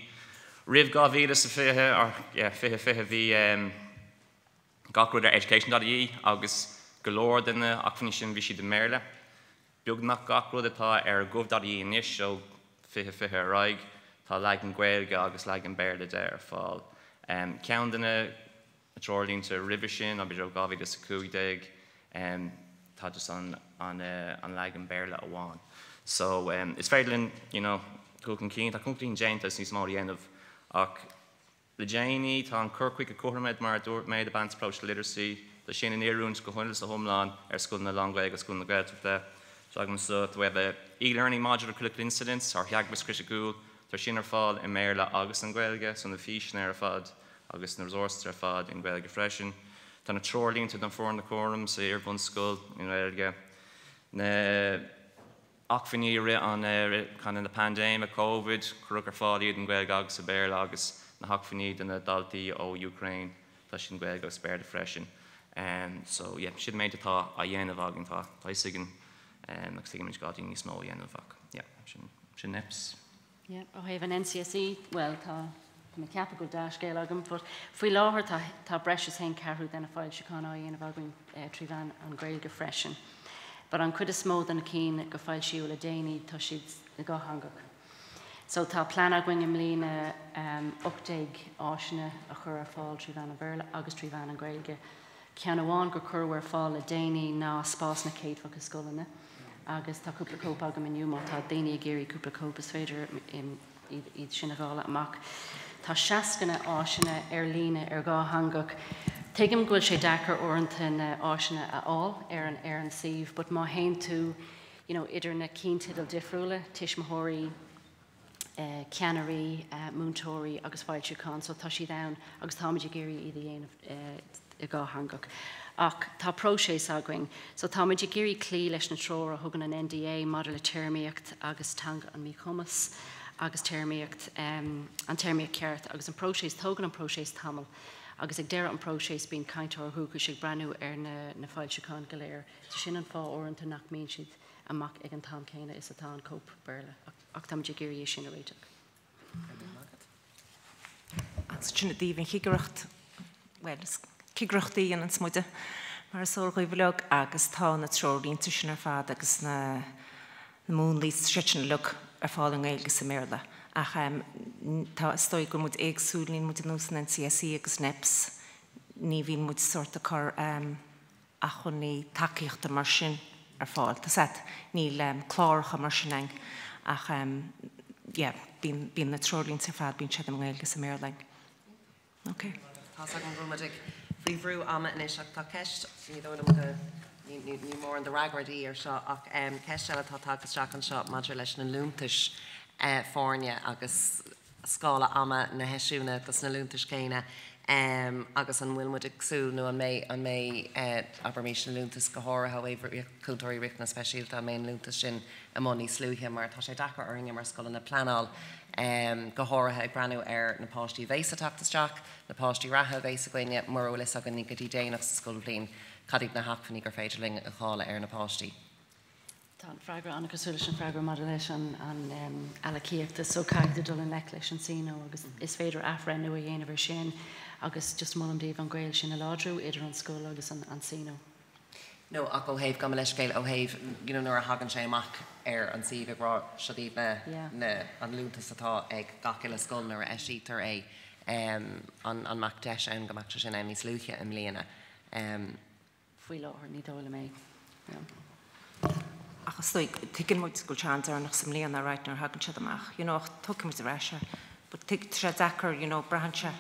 Roimh 2020 or yeah, 2020 bhí um, gach rud ar education.ie agus go leor de na hacmhainní sin bhí siad i mBéarla. Beagnach gach rud atá ar gov.ie anois ó 2020 ar aghaidh, tá leagan Gaeilge agus leagan Béarla de ar fáil. Um, ceann de na treoirlínte roimhe sin a bhí 2015 um, tá just an leagan Béarla amháin. So um, is féidir linn you know, cúpla cinn tá cúpla déanta níos mó a dhéanamh ach le déanaí tá an cur chuige cothrom mar dúirt mé the balanced approach to literacy, Tá sin in oiriúint go hiomlán sa hiomlán ar scoileanna lán-Ghaeilge agus scoileanna Gaeltachta. So agam so we have a e-learning module of critical incidents ar theagmhas criticiúil, Tá sin ar fáil i mBéarla agus an Ghaeilge, so na físeáin ar fad agus na resources ar fad in Gaeilge freisin. Tá na treoirlínte don foireann cúraim sa iar-bhunscoil in Gaeilge. Na acmhainní rith an kind na paindéime COVID cuireadh ar fáil iad an Ghaeilge agus sa Béarla agus na hacmhainní do na daltaí ó Ukraine tá sin Gaeilge agus Béarla freisin. Um, so yeah, sin méid atá á dhéanamh againn tá tá againn um, agus tuigimid gá níos mó a dhéanamh ach yeah, sin sin NEPS. Yeah, ó thaobh an NCSE, well tá mé ceapadh go dea-scéal agam, but faoi láthair tá, tá breis is haon ceathrú de na foilseacháin á dhéanamh againn trí mheán an Ghaeilge freisin. But an chuid is mó de na cinn go foilsíodh le déanaí tá siad na dátheangach. So tá plean againn i mbliana um, 18 áiseanna a chur ar fáil trí mheán an Bhéarla agus trí mheán an Ghaeilge. Ceann amháin gur cuireadh ar fáil le déanaí ná spás na céadfach i scoileanna. agus tá cúpla cóip agam inniu má tá daoine ag iarraidh cúpla cóip is féidir iad sin a dháileadh amach. Tá seascanna áiseanna ar líne ar dhátheangach. Tuigim go bhfuil sé deacair uaireanta na áiseanna a fháil ar an ar an suíomh, but má théann tú you know, idir na ceannteidil difriúla, tuismitheoirí, ceannairí, múinteoirí agus foilseacháin, so tá siad ann agus táimid ag iarraidh iad a dhéanamh i dhátheangach. Ach tá próiseas againn, so táimid ag iarraidh cloí leis na treoir a thugann an NDA maidir le téarmaíocht agus teanga an míchumas agus téarmaíocht um, an téarmaíocht ceart agus an próiseas tógann an próiseas tamall. agus ag deireadh an próiseas bíonn cainteoir dúchais ag breathnú ar na, na foilseacháin go léir. So sin an fáth uaireanta nach mbíonn siad amach ag an t-am céanna is atá an cóip Béarla ach táimid ag iarraidh sin a réiteach. Agus sin i dtaobh an chigireacht well cigireachtaí an smuide mar is eol dhaoibh agus tá na treoirlínte sin ar fad agus na na múnlaí sin uilig ar fáil i nGaeilge sa mBéarla. Ach um, tá is dóigh go muid éagsúil níl muid ar nós an NCSE agus NEPS ní bhíonn muid sort ag cur um, acmhainní tacaíochta mar sin ar fáil. Tá set níl um, cláracha mar sin ann ach um, yeah, bíonn na treoirlínte ar fad bíonn siad i nGaeilge sa mBéarla. Okay. Tá an bhfuil faoi bhrú ama anois ach tá ceist ní dóigh go ní mór an d'fhreagróidh ar seo ach um, ceist eile atá tagtha isteach anseo maidir leis na liúntais foirne agus scála ama na heisiúna dos na liúntais céanna um, agus an bhfuil muid ag súil nó an mbeidh an mbeidh abraimis na liúntais go háirithe cúntóirí riachtanas speisialta an mbeidh an liúntas sin amuigh níos luaithe mar tá sé deacair orainne mar scoileanna pleanáil um, go háirithe ag breathnú ar na páistí bhéas ag teacht isteach, na páistí reatha bhéas againne mar bhfuil againn go dtí déanach sa scoilbhliain cad iad na hacmhainní gur féidir linn a dháileadh ar na páistí. Tá an freagra an-chosúil leis an freagra maidir leis an an um, allocaíochta so caithfidh dul i ngleic leis an CNO agus is féidir athbhreithniú a dhéanamh ar sin agus just molaim daoibh an gaol sin a láidriú idir an scoil agus an CNO. No ach ó thaobh go leiscéil ó thaobh you know, nuair a thagann sé amach ar an suíomh ag rá seo iad na, na an liúntas atá ag gach uile scoil nuair a eisítear é um, an mbeadh deis ann go mbeadh sé sin ann níos luaithe i mbliana. Um, Faoi láthair ní dóigh liom é. Ach is dóigh tuigeann muid go sean deireanach sa mbliana right nuair thagann siad amach. You know, ach tuigimid muid ar ais. But tuig sé deacair, you know, braitheann sé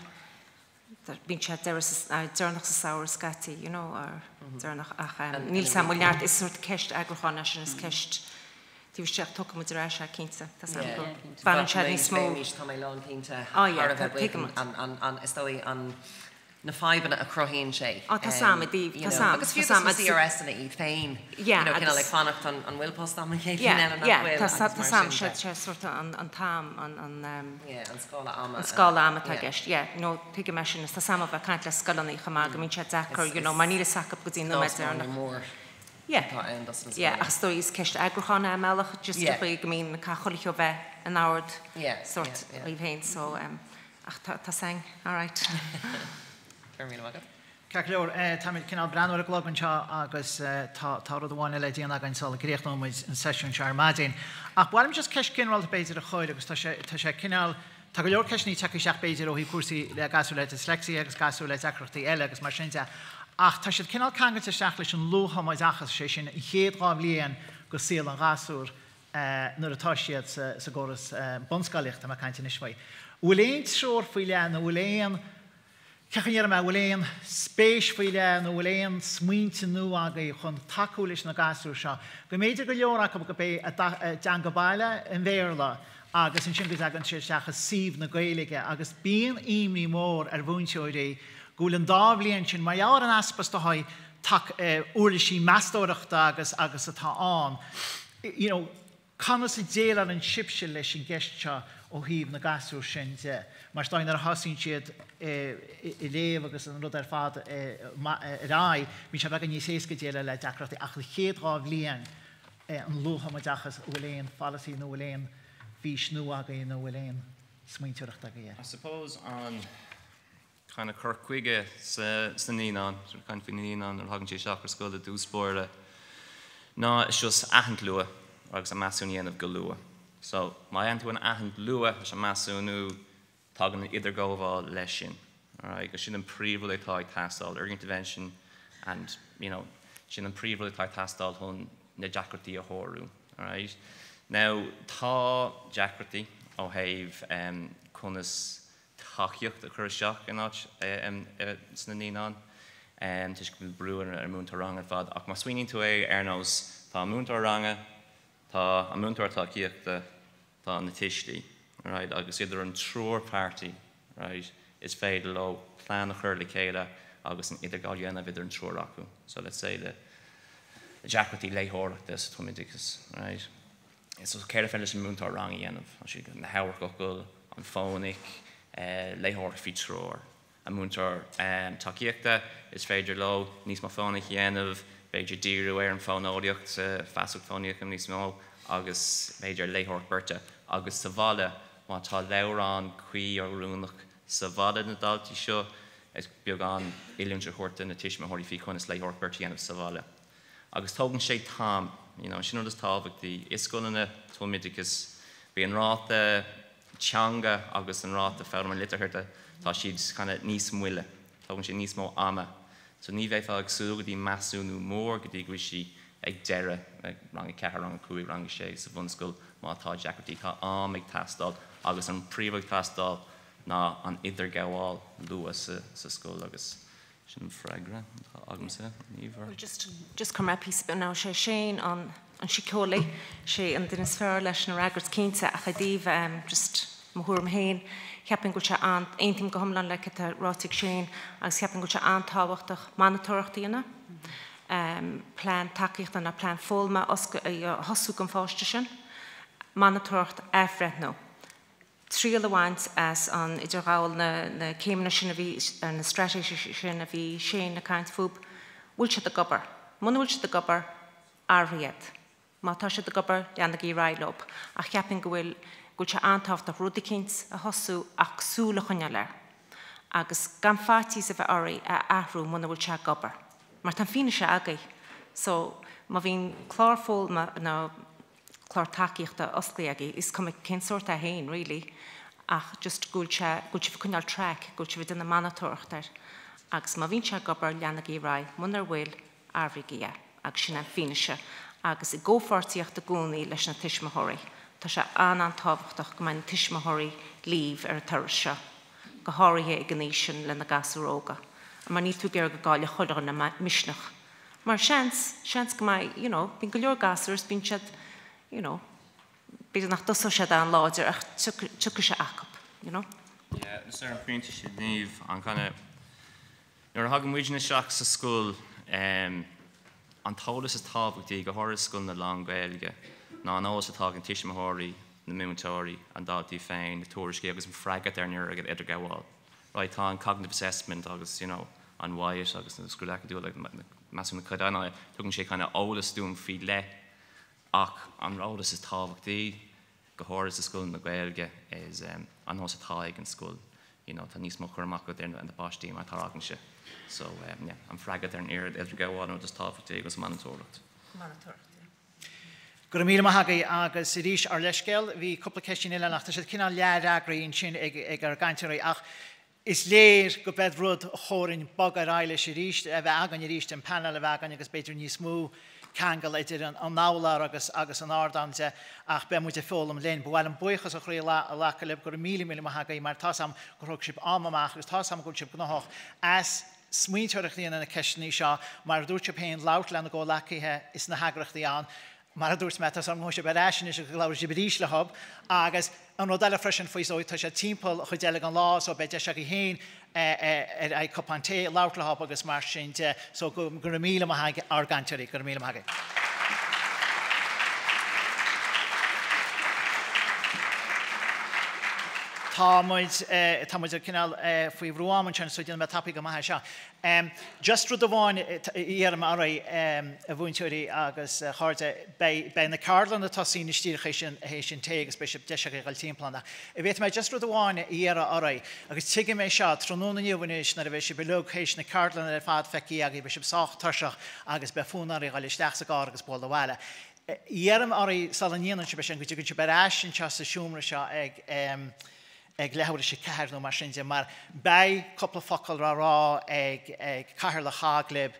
bíonn sé deireanach sa samhradh scaití, you know, or deireanach ach níl sam neart is sort ceist eagrúcháin sin is ceist Tí sé tuigimid ar ais cinnte Baineann sé níos mó. Tá mé lán cinnte Ah, yeah, tuigim. an is dóigh an Na fadhbanna a chruthaíonn sé. Á, tá 's a'm i dtaobh, tá 's a'm, Agus fiú dos na CRSanna iad féin, you know, cineál ag fanacht an bhfuil post a'm an chéad bhliain eile nach bhfuil agus mar sin de. Tá 's a'm, sé sort an t-am, an. Yeah, an scála ama. An scála ama atá i gceist, yeah, no, tuigim é sin, is tá 's a'm ó bheith ag caint le scoileanna chomh maith go mbíonn sé deacair, you know, mar níl fhios acu go dtí an nóiméad deireanach. Is mór Yeah. atá ann dos na Yeah, scoileanna. ach is dóigh is ceist eagrúcháin é i mbealach, just an chaoi go mbíonn gach chuile cheo bheith in ord sort dhaoibh féin, so. Ach tá 's a'inn, alright. Go raibh míle maith agat. Ceart go leor, táimid cineál breathnú ar an gclog anseo agus tá tá rud amháin eile le déanamh againn sula gcríochnóidh muid an seisiún seo ar maidin. Ach ba mhaith liom just ceist ginearálta b'fhéidir a chur agus tá sé tá sé cineál tá go leor ceisteanna tagtha isteach b'fhéidir ó thaobh cúrsaí le gasúir le dyslexia agus gasúir le deacrachtaí eile agus mar sin de. Ach tá siad cineál ceangailte isteach leis an luath-thumoideachas, sé sin an chéad dá bhliain de saol an ghasúir. nuair atá siad sa gcóras bunscolaíochta, mé ag caint anois faoi. An bhfuil aon treoir faoi leith nó an bhfuil aon, cén chaoi a ndéarfaidh mé, an bhfuil aon spéis faoi leith nó an bhfuil aon smaointe nua agaibh chun tacú leis na gasúir seo, go mb'fhéidir go leor acu go b'é a dteanga baile an Bhéarla agus ansin go dtagann siad isteach i suíomh na Gaeilge agus bíonn imní mhór ar mhúinteoirí go bhfuil an dá bhliain sin, mar gheall ar an easpa is dóigh uirlisí meastóireachta agus agus atá ann, you know, conas a dhéileálann sibhse leis an gceist seo ó thaobh na gasúr sin de? Mar is dóigh nuair a thosaíonn siad ag léamh agus an rud ar fad ar aghaidh, bíonn sé beagán níos éasca déileáil le deacrachtaí ach an chéad dá bhliain an luath-thumoideachas, an bhfuil aon pholasaí nó an bhfuil aon fhís nua agaibh nó an bhfuil aon smaointeoireacht agaibh air? I suppose an kind of cur chuige sna naíonáin, sort of caint faoi na naíonáin nuair a thagann siad isteach ar scoil i dtús báire, ná is just aithint luath agus an measúnú a dhéanamh go luath. So, má dhéanann tú an aithint luath leis an measúnú, tagann an idirghabháil leis sin. Alright, agus sin an príomhrud atá ag teastáil, early intervention and, you know, sin an príomhrud atá ag teastáil chun na deacrachtaí a shárú. Alright. Now, tá deacrachtaí ó thaobh um, conas tacaíocht a chur isteach in áit sna naíonáin toisc go bhfuil brú ar an múinteoir ranga ar fad. Ach má smaoiníonn tú é ar nós, tá an múinteoir ranga, tá an múinteoir tacaíochta, tá na tuistí, right, agus idir an triúr páirtí, right, is féidir leo plean a chur le chéile agus an idirghabháil a dhéanamh idir an triúr acu. So let's say le deacrachtaí léitheoireachta sa tumoideachas, right. So céard is féidir leis an múinteoir ranga a dhéanamh? Tá siad na hamharcfhocail, an fónaic, léitheoireacht faoi treoir. An múinteoir tacaíochta, is féidir leo níos mó fónaic a dhéanamh, b'fhéidir díriú ar an bhfóineolaíocht, feasacht fónaíoch níos mó agus b'fhéidir léitheoireacht beirte. Agus sa bhaile, má tá leabhrán cuí oiriúnach sa bhaile na daltaí seo, is beagán oiliúint a thabhairt do na tuismitheoirí faoi conas léitheoireacht beirte a dhéanamh sa bhaile. Agus tógann sé t-am, you know, sin an rud is tábhachtaí. I scoileanna tumoideachais, bíonn ráta teanga agus an ráta foghlama litearthachta, tá siad kind of níos moille, tógann sé níos mó ama. So ní bheifeá ag súil go dtí measúnú mór go dtí go bhfuil sí ag deireadh rang a ceathair, rang a cúig, rang a sé sa bhunscoil má tá deacrachtaí. Tá am ag teastáil agus an príomh ag teastáil ná an idirghabháil luath sa scoil agus Sin an freagra atá agamsa, Niamh. Well just, just chun mé píosa beag now, sé Shane an, an síceolaí, sé an duine is fearr leis na fhreagairt cinnte ach i dtaobh um, just mo thuairim féin, cheapfainn go bhfuil sé an, aontaím go hiomlán le cad atá ráite ag Shane agus cheapfainn go bhfuil sé an-tábhachtach monatóireacht a dhéanamh, um, plean tacaíochta nó plean foghlama a thosú don pháiste sin, monatóireacht athbhreithniú. triail a bhaint as an idirghabháil, na céimeanna sin a bhí, na straitéisí sin a bhí Shane ag caint fúb, bhfuil siad ag obair? Muna bhfuil siad ag obair, athraigh iad. Má tá siad ag obair, leanaigí ar aghaidh leob. Ach cheapfainn go bhfuil, go bhfuil sé an-tábhachtach rud eicínt a thosú ach súil a choinneáil air. Agus gan faitíos a bheith oraibh a athrú muna bhfuil sé ag obair. Mar tá an fianaise agaibh. So, má bhíonn clár foghlama nó clár tacaíochta osclaithe agaibh, is cuma cén sórt é féin really, ach just go bhfuil sé, go bhfuil sibh ag coinneáil traic, go bhfuil sibh ag déanamh monatóireacht air. Agus má bhíonn sé ag obair, leanaigí ar aghaidh, munar bhfuil, athraígí é. Agus sin an fianaise. Agus i gcomhpháirtíocht i gcónaí leis na tuismitheoirí. Tá sé an-an-tábhachtach go mbeidh na tuismitheoirí libh ar an turas seo, go háirithe ag an aois sin le na gasúir óga. Mar níl tú ag iarraidh go gcaillfeadh chuile dhuine misneach. Mar seans, seans go mbeidh, you know, bíonn go leor gasúr is bíonn siad, you know, b'fhéidir nach dtosóidh siad an-láidir ach tiocfaidh sé acu, you know. Yeah, is ar an bpointe sin, Niamh, an kind of. Nuair a thagann muidne isteach sa scoil, an t-eolas is tábhachtaí, go háirithe scoileanna lán-Ghaeilge, ná an eolas atá ag na tuismitheoirí, na múinteoirí, an daltaí féin, na tuairiscí agus an freagairt ar an iarraidh idirghabháil. Right, tá an cognitive assessment agus, you know, an WIAT agus na scrúduithe acadúla, measúnú caighdeánaithe, tugann sé kind of eolas dúinn faoi leith ach an eolas is tábhachtaí, go háirithe sa scoileanna Gaeilge, is an eolas atá ag an scoil. You know, tá níos mó cur amach agat ar na páistí mar atá againse. So, yeah, an freagairt ar an iarraidh idirghabháil an rud is tábhachtaí agus an monatóireacht. Monatóireacht, yeah. Go raibh míle maith agaibh agus arís ár leithscéal, bhí cúpla ceistín eile ann ach tá siad cineál leathfhreagraithe ansin ag ag ár gcainteoirí ach is léir go b'ead rud a chóireann bogadh ar aghaidh leis arís, a bheith againn arís, an panel a bheith againn agus b'fhéidir níos mó ceangal idir an an urlár agus agus an ardán de ach beidh muid ag foghlaim linn. Ba mhaith liom buíochas ó chroí a ghlacadh libh, go raibh míle míle maith agaibh mar tá's a'm gur thóg sibh am amach agus tá's a'm go bhfuil sibh gnóthach as smaointeoireacht a dhéanamh ar na ceisteanna seo, mar a dúirt sibh féin, labhairt lena gcomhleacaithe is na heagraíochtaí ann. Mar a dúirt mé, tá súil agam go ngabhfaidh sibh ar ais anois agus go labhróidh sibh arís leo. Agus an rud eile freisin faoi so tá siad timpeall an chuid eile den lá so beidh deis agaibh féin ar aghaidh cupán tae labhairt leo agus mar sin de. So go raibh míle maith ag ár gcainteoirí. Go raibh míle maith agaibh. Tá muid, tá muid cineál faoi bhrú ama ansin so déanfaidh mé tapaidh go maith é seo. Just rud amháin iarraim oraibh, a mhúinteoirí agus a chairde, beidh, beidh na ceardlanna ag tosaí anois díreach théis an, théis an tae agus beidh sibh, deis agaibh a dhul timpeall ann. Ach an bhféadfaidh mé just rud amháin a iarraidh oraibh, agus tuigim é seo, tráthnóna inniu anois nuair a bheidh sibh uilig théis na ceardlanna ar fad feicthe agaibh, beidh sibh sách tuirseach agus beidh fonn oraibh a dhul isteach sa gcarr agus bualadh abhaile. Iarraim oraibh sula ndéanann sibh é sin, go dtigeann sibh ar ais anseo sa seomra seo ag ag leathuair théis 4 nó mar sin de, mar beidh cúpla focal á rá ag ag Cathaoirleach CHOGG libh,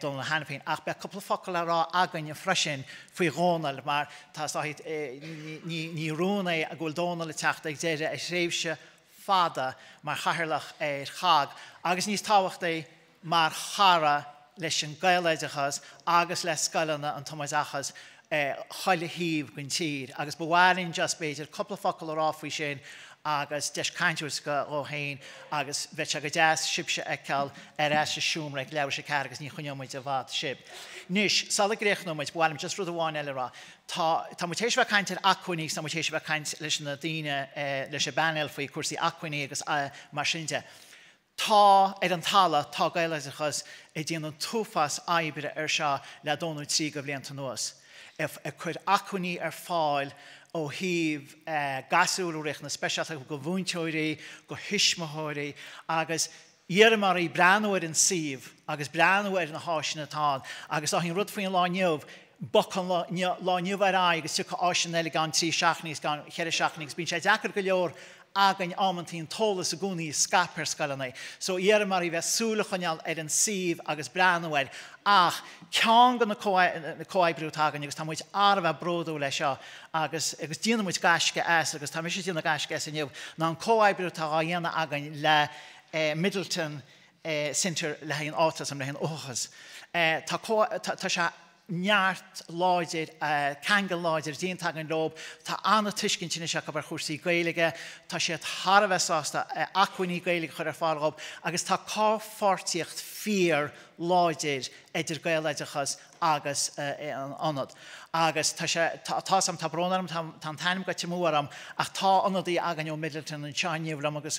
Dónal Ó hAiniféin, ach beidh cúpla focal á rá againne freisin faoi Dhónal, mar tá ní ní rún é go bhfuil Dónal ag teacht ag deireadh a thréimhse fada mar Chathaoirleach ar CHOGG, agus níos tábhachtaí, mar chara leis an Gaeloideachas agus le scoileanna an tumoideachais chuile thaobh den tír agus ba mhaith linn just b'fhéidir cúpla focal a rá faoi sin agus deis caint a thabhairt dhó féin agus bheadh sé go deas sibhse a fheiceáil ar ais sa seomra ag leathuair théis 4 agus ní choinneoidh muid i bhfad sibh. Anois, sula gcríochnóidh muid, ba mhaith liom just rud amháin eile a rá. Tá, tá muid théis a bheith ag caint ar acmhainní agus tá muid théis a bheith ag caint leis na daoine, leis an bpainéal faoi cúrsaí acmhainní agus mar sin de. Tá, ar an talamh, tá Gaeloideachas ag déanamh an t-uafás oibre ar seo le dó nó trí de bhlianta anuas, ag cur acmhainní ar fáil ó thaobh gasúir a bhfuil riachtanais speisialta acu, go mhúinteoirí, go thuismitheoirí agus iarraim oraibh breathnú ar an suíomh agus breathnú ar na háiseanna atá ann agus dá an rud faoin lá inniu, bogfaidh an lá inniu ar aghaidh agus tiocfaidh áiseanna eile i gceann trí seachtainí agus i gceann cheithre seachtainí agus bíonn sé deacair go leor againn amantaí an t-eolas i gcónaí a scaipeadh ar scoileanna. So iarraim oraibh bheith súil a choinneáil ar an suíomh agus breathnú air. Ach ceann de na comhoibriú atá againn agus tá muid thar a bheith bródúil é seo agus agus déanann muid gaisce as agus tá mise ag déanamh gaisce as inniu ná an comhoibriú atá á dhéanamh againn le Midleton Centre le haghaidh an autism, le haghaidh an uathachas. Tá tá sé neart láidir, ceangal láidir déanta againn leo. Tá an-tuiscint anois acu ar chúrsaí Gaeilge, tá siad thar a bheith sásta acmhainní Gaeilge a chur ar fáil dhóibh agus tá comhpháirtíocht fíor láidir idir Gaeloideachas agus an ionad. Agus tá sé, tá, tá's a'm, tá brón orm, tá, tá an t-ainm gaibhte amú orm, ach tá ionadaí againn ó Midleton anseo inniu liom agus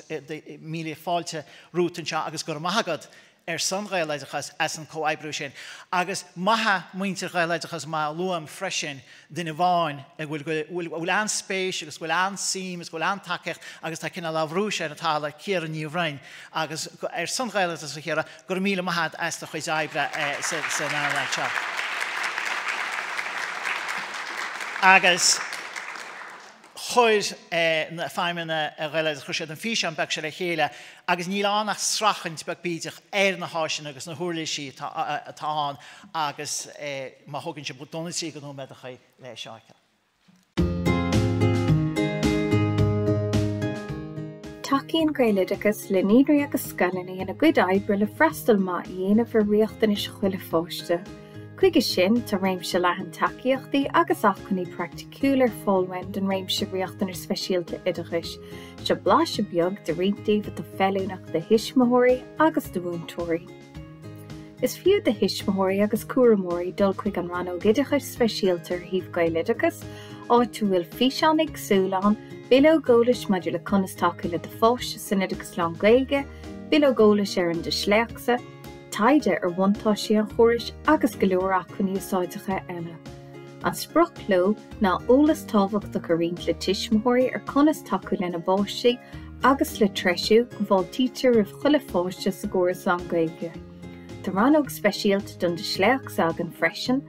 míle fáilte romhat anseo agus go raibh maith agat ar son Ghaeloideachas as an comhoibriú sin. Agus maith muintir Ghaeloideachas má luaim freisin duine amháin a bhfuil bhfuil bhfuil an-spéis agus go bhfuil an-suim agus go bhfuil an-tacaíocht agus tá cineál á bhrú sé ar an talamh, Ciara Ní Bhroin agus ar son Ghaeloideachas a Chiara, go raibh míle maith agat as do chuid oibre san earnáil seo. Agus chuir na feidhmeanna Ghaeloideachas, chuir siad an físeán beag seo le chéile agus níl ann ach sracfhéachaint beag bídeach ar na háiseanna agus na huirlisí atá ann agus má thógann sibh dó nó trí de nóiméadacha le seo a fheiceáil. Tacaíonn Gaeloideachas le naíonraí agus scoileanna ina gcuid oibre le freastal maith a dhéanamh ar riachtanais chuile pháiste. Chuige sin, tá réimse leathan tacaíochtaí agus acmhainní praiticiúla ar fáil uainn don réimse riachtanais speisialta oideachais. Seo blaiseadh beag de roinnt díobh atá feiliúnach do thuismitheoirí agus do mhúinteoirí. Is fiú do thuismitheoirí agus cúramóirí dul chuig an rannóg Oideachais Speisialta ar shuíomh Gaeloideachas, áit a bhfuil físeáin éagsúla ann, bileog eolais maidir le conas tacú le do pháiste san oideachas lán-Ghaeilge, bileog eolais ar an disléicse, taighde ar bhuntáistí an chórais agus go leor acmhainní úsáideacha eile. An sprioc leo ná eolas tábhachtach a roinnt le tuismitheoirí ar conas tacú lena bpáistí agus le treisiú go bhfáiltítear roimh chuile pháiste sa gcóras lán-Ghaeilge. Tá rannóg speisialta don disléicse againn freisin.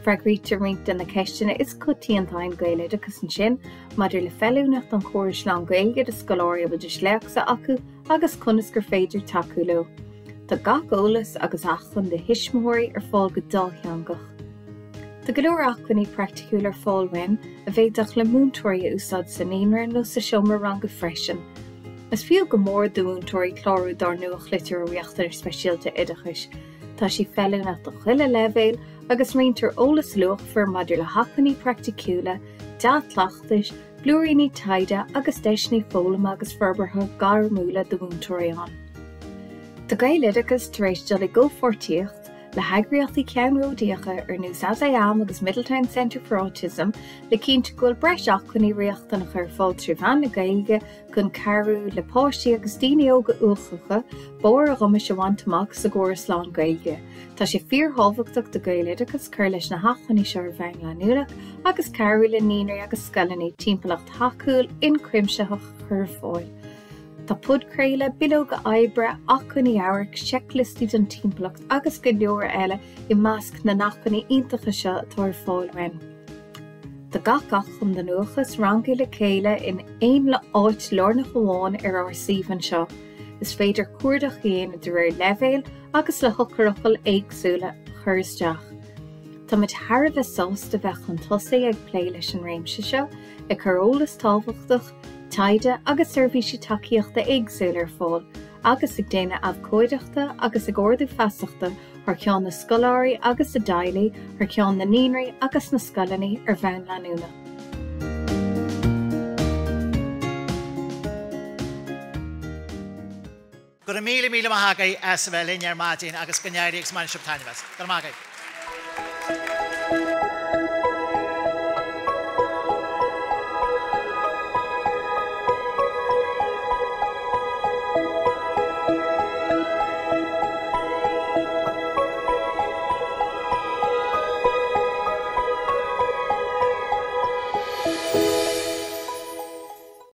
Freagraítear roinnt de na ceisteanna is coitianta a fhaigheann Gaeloideachas ansin maidir le feiliúnacht an chórais lán-Ghaeilge do scoláirí a bhfuil disléicse acu agus conas gur féidir tacú leo. Tá gach eolas agus acmhainn do thuismitheoirí ar fáil go dátheangach. Tá go leor acmhainní praiticiúla ar fáil uainn a bhféadfadh le múinteoirí a úsáid sa naíonra nó sa seomra ranga freisin. Is fiú go mór do mhúinteoirí clárú dár nuachtlitir ar riachtanais speisialta oideachais. Tá sí feiliúnach do chuile leibhéal agus roinntear eolas luachmhar maidir le hacmhainní praiticiúla, dea-chleachtais, blúiríní taighde agus deiseanna foghlama agus forbartha gairmiúla do mhúinteoirí ann. Tá Gaeloideachas tar éis dul i gcomhpháirtíocht le heagraíochtaí ceannródaíocha ar nós As I Am agus Middletown Centre for Autism le cinntiú go bhfuil breis acmhainní riachtanacha ar fáil trí mheán na Gaeilge chun cabhrú le páistí agus daoine óga uathacha barr a gcumais a bhaint amach sa gcóras lán-Ghaeilge. Tá sé fíorthábhachtach do Ghaeloideachas cur leis na hacmhainní seo ar bhonn leanúnach agus cabhrú le naíonraí agus scoileanna timpeallacht thacúil, ionchuimsitheach a chur ar fáil. Tá podchraoladh, bileoga oibre, acmhainní amhairc, seicliostaí don timpeallacht agus go leor eile i measc na n-acmhainní iontacha seo atá ar fáil uainn. Tá gach acmhainn don uathachas rangaithe le chéile in aon áit lárnach amháin ar ár suíomh anseo. Is féidir cuardach a dhéanamh de réir leibhéil agus le heochairfhocail éagsúla a chur isteach. Táimid thar a bheith sásta bheith chun tosaigh ag plé leis an réimse seo, ag cur eolas tábhachtach, taighde agus seirbhísí tacaíochta éagsúla ar fáil, agus ag déanamh abhcóideachta agus ag ardú feasachta thar ceann na scoláirí agus a dteaghlaigh, thar ceann na naíonraí agus na scoileanna ar bhonn leanúnach. Go raibh míle míle maith agaibh as a bheith linn ar maidin agus go n-éirí agus go mbaine sibh taitneamh as. Go raibh maith agaibh.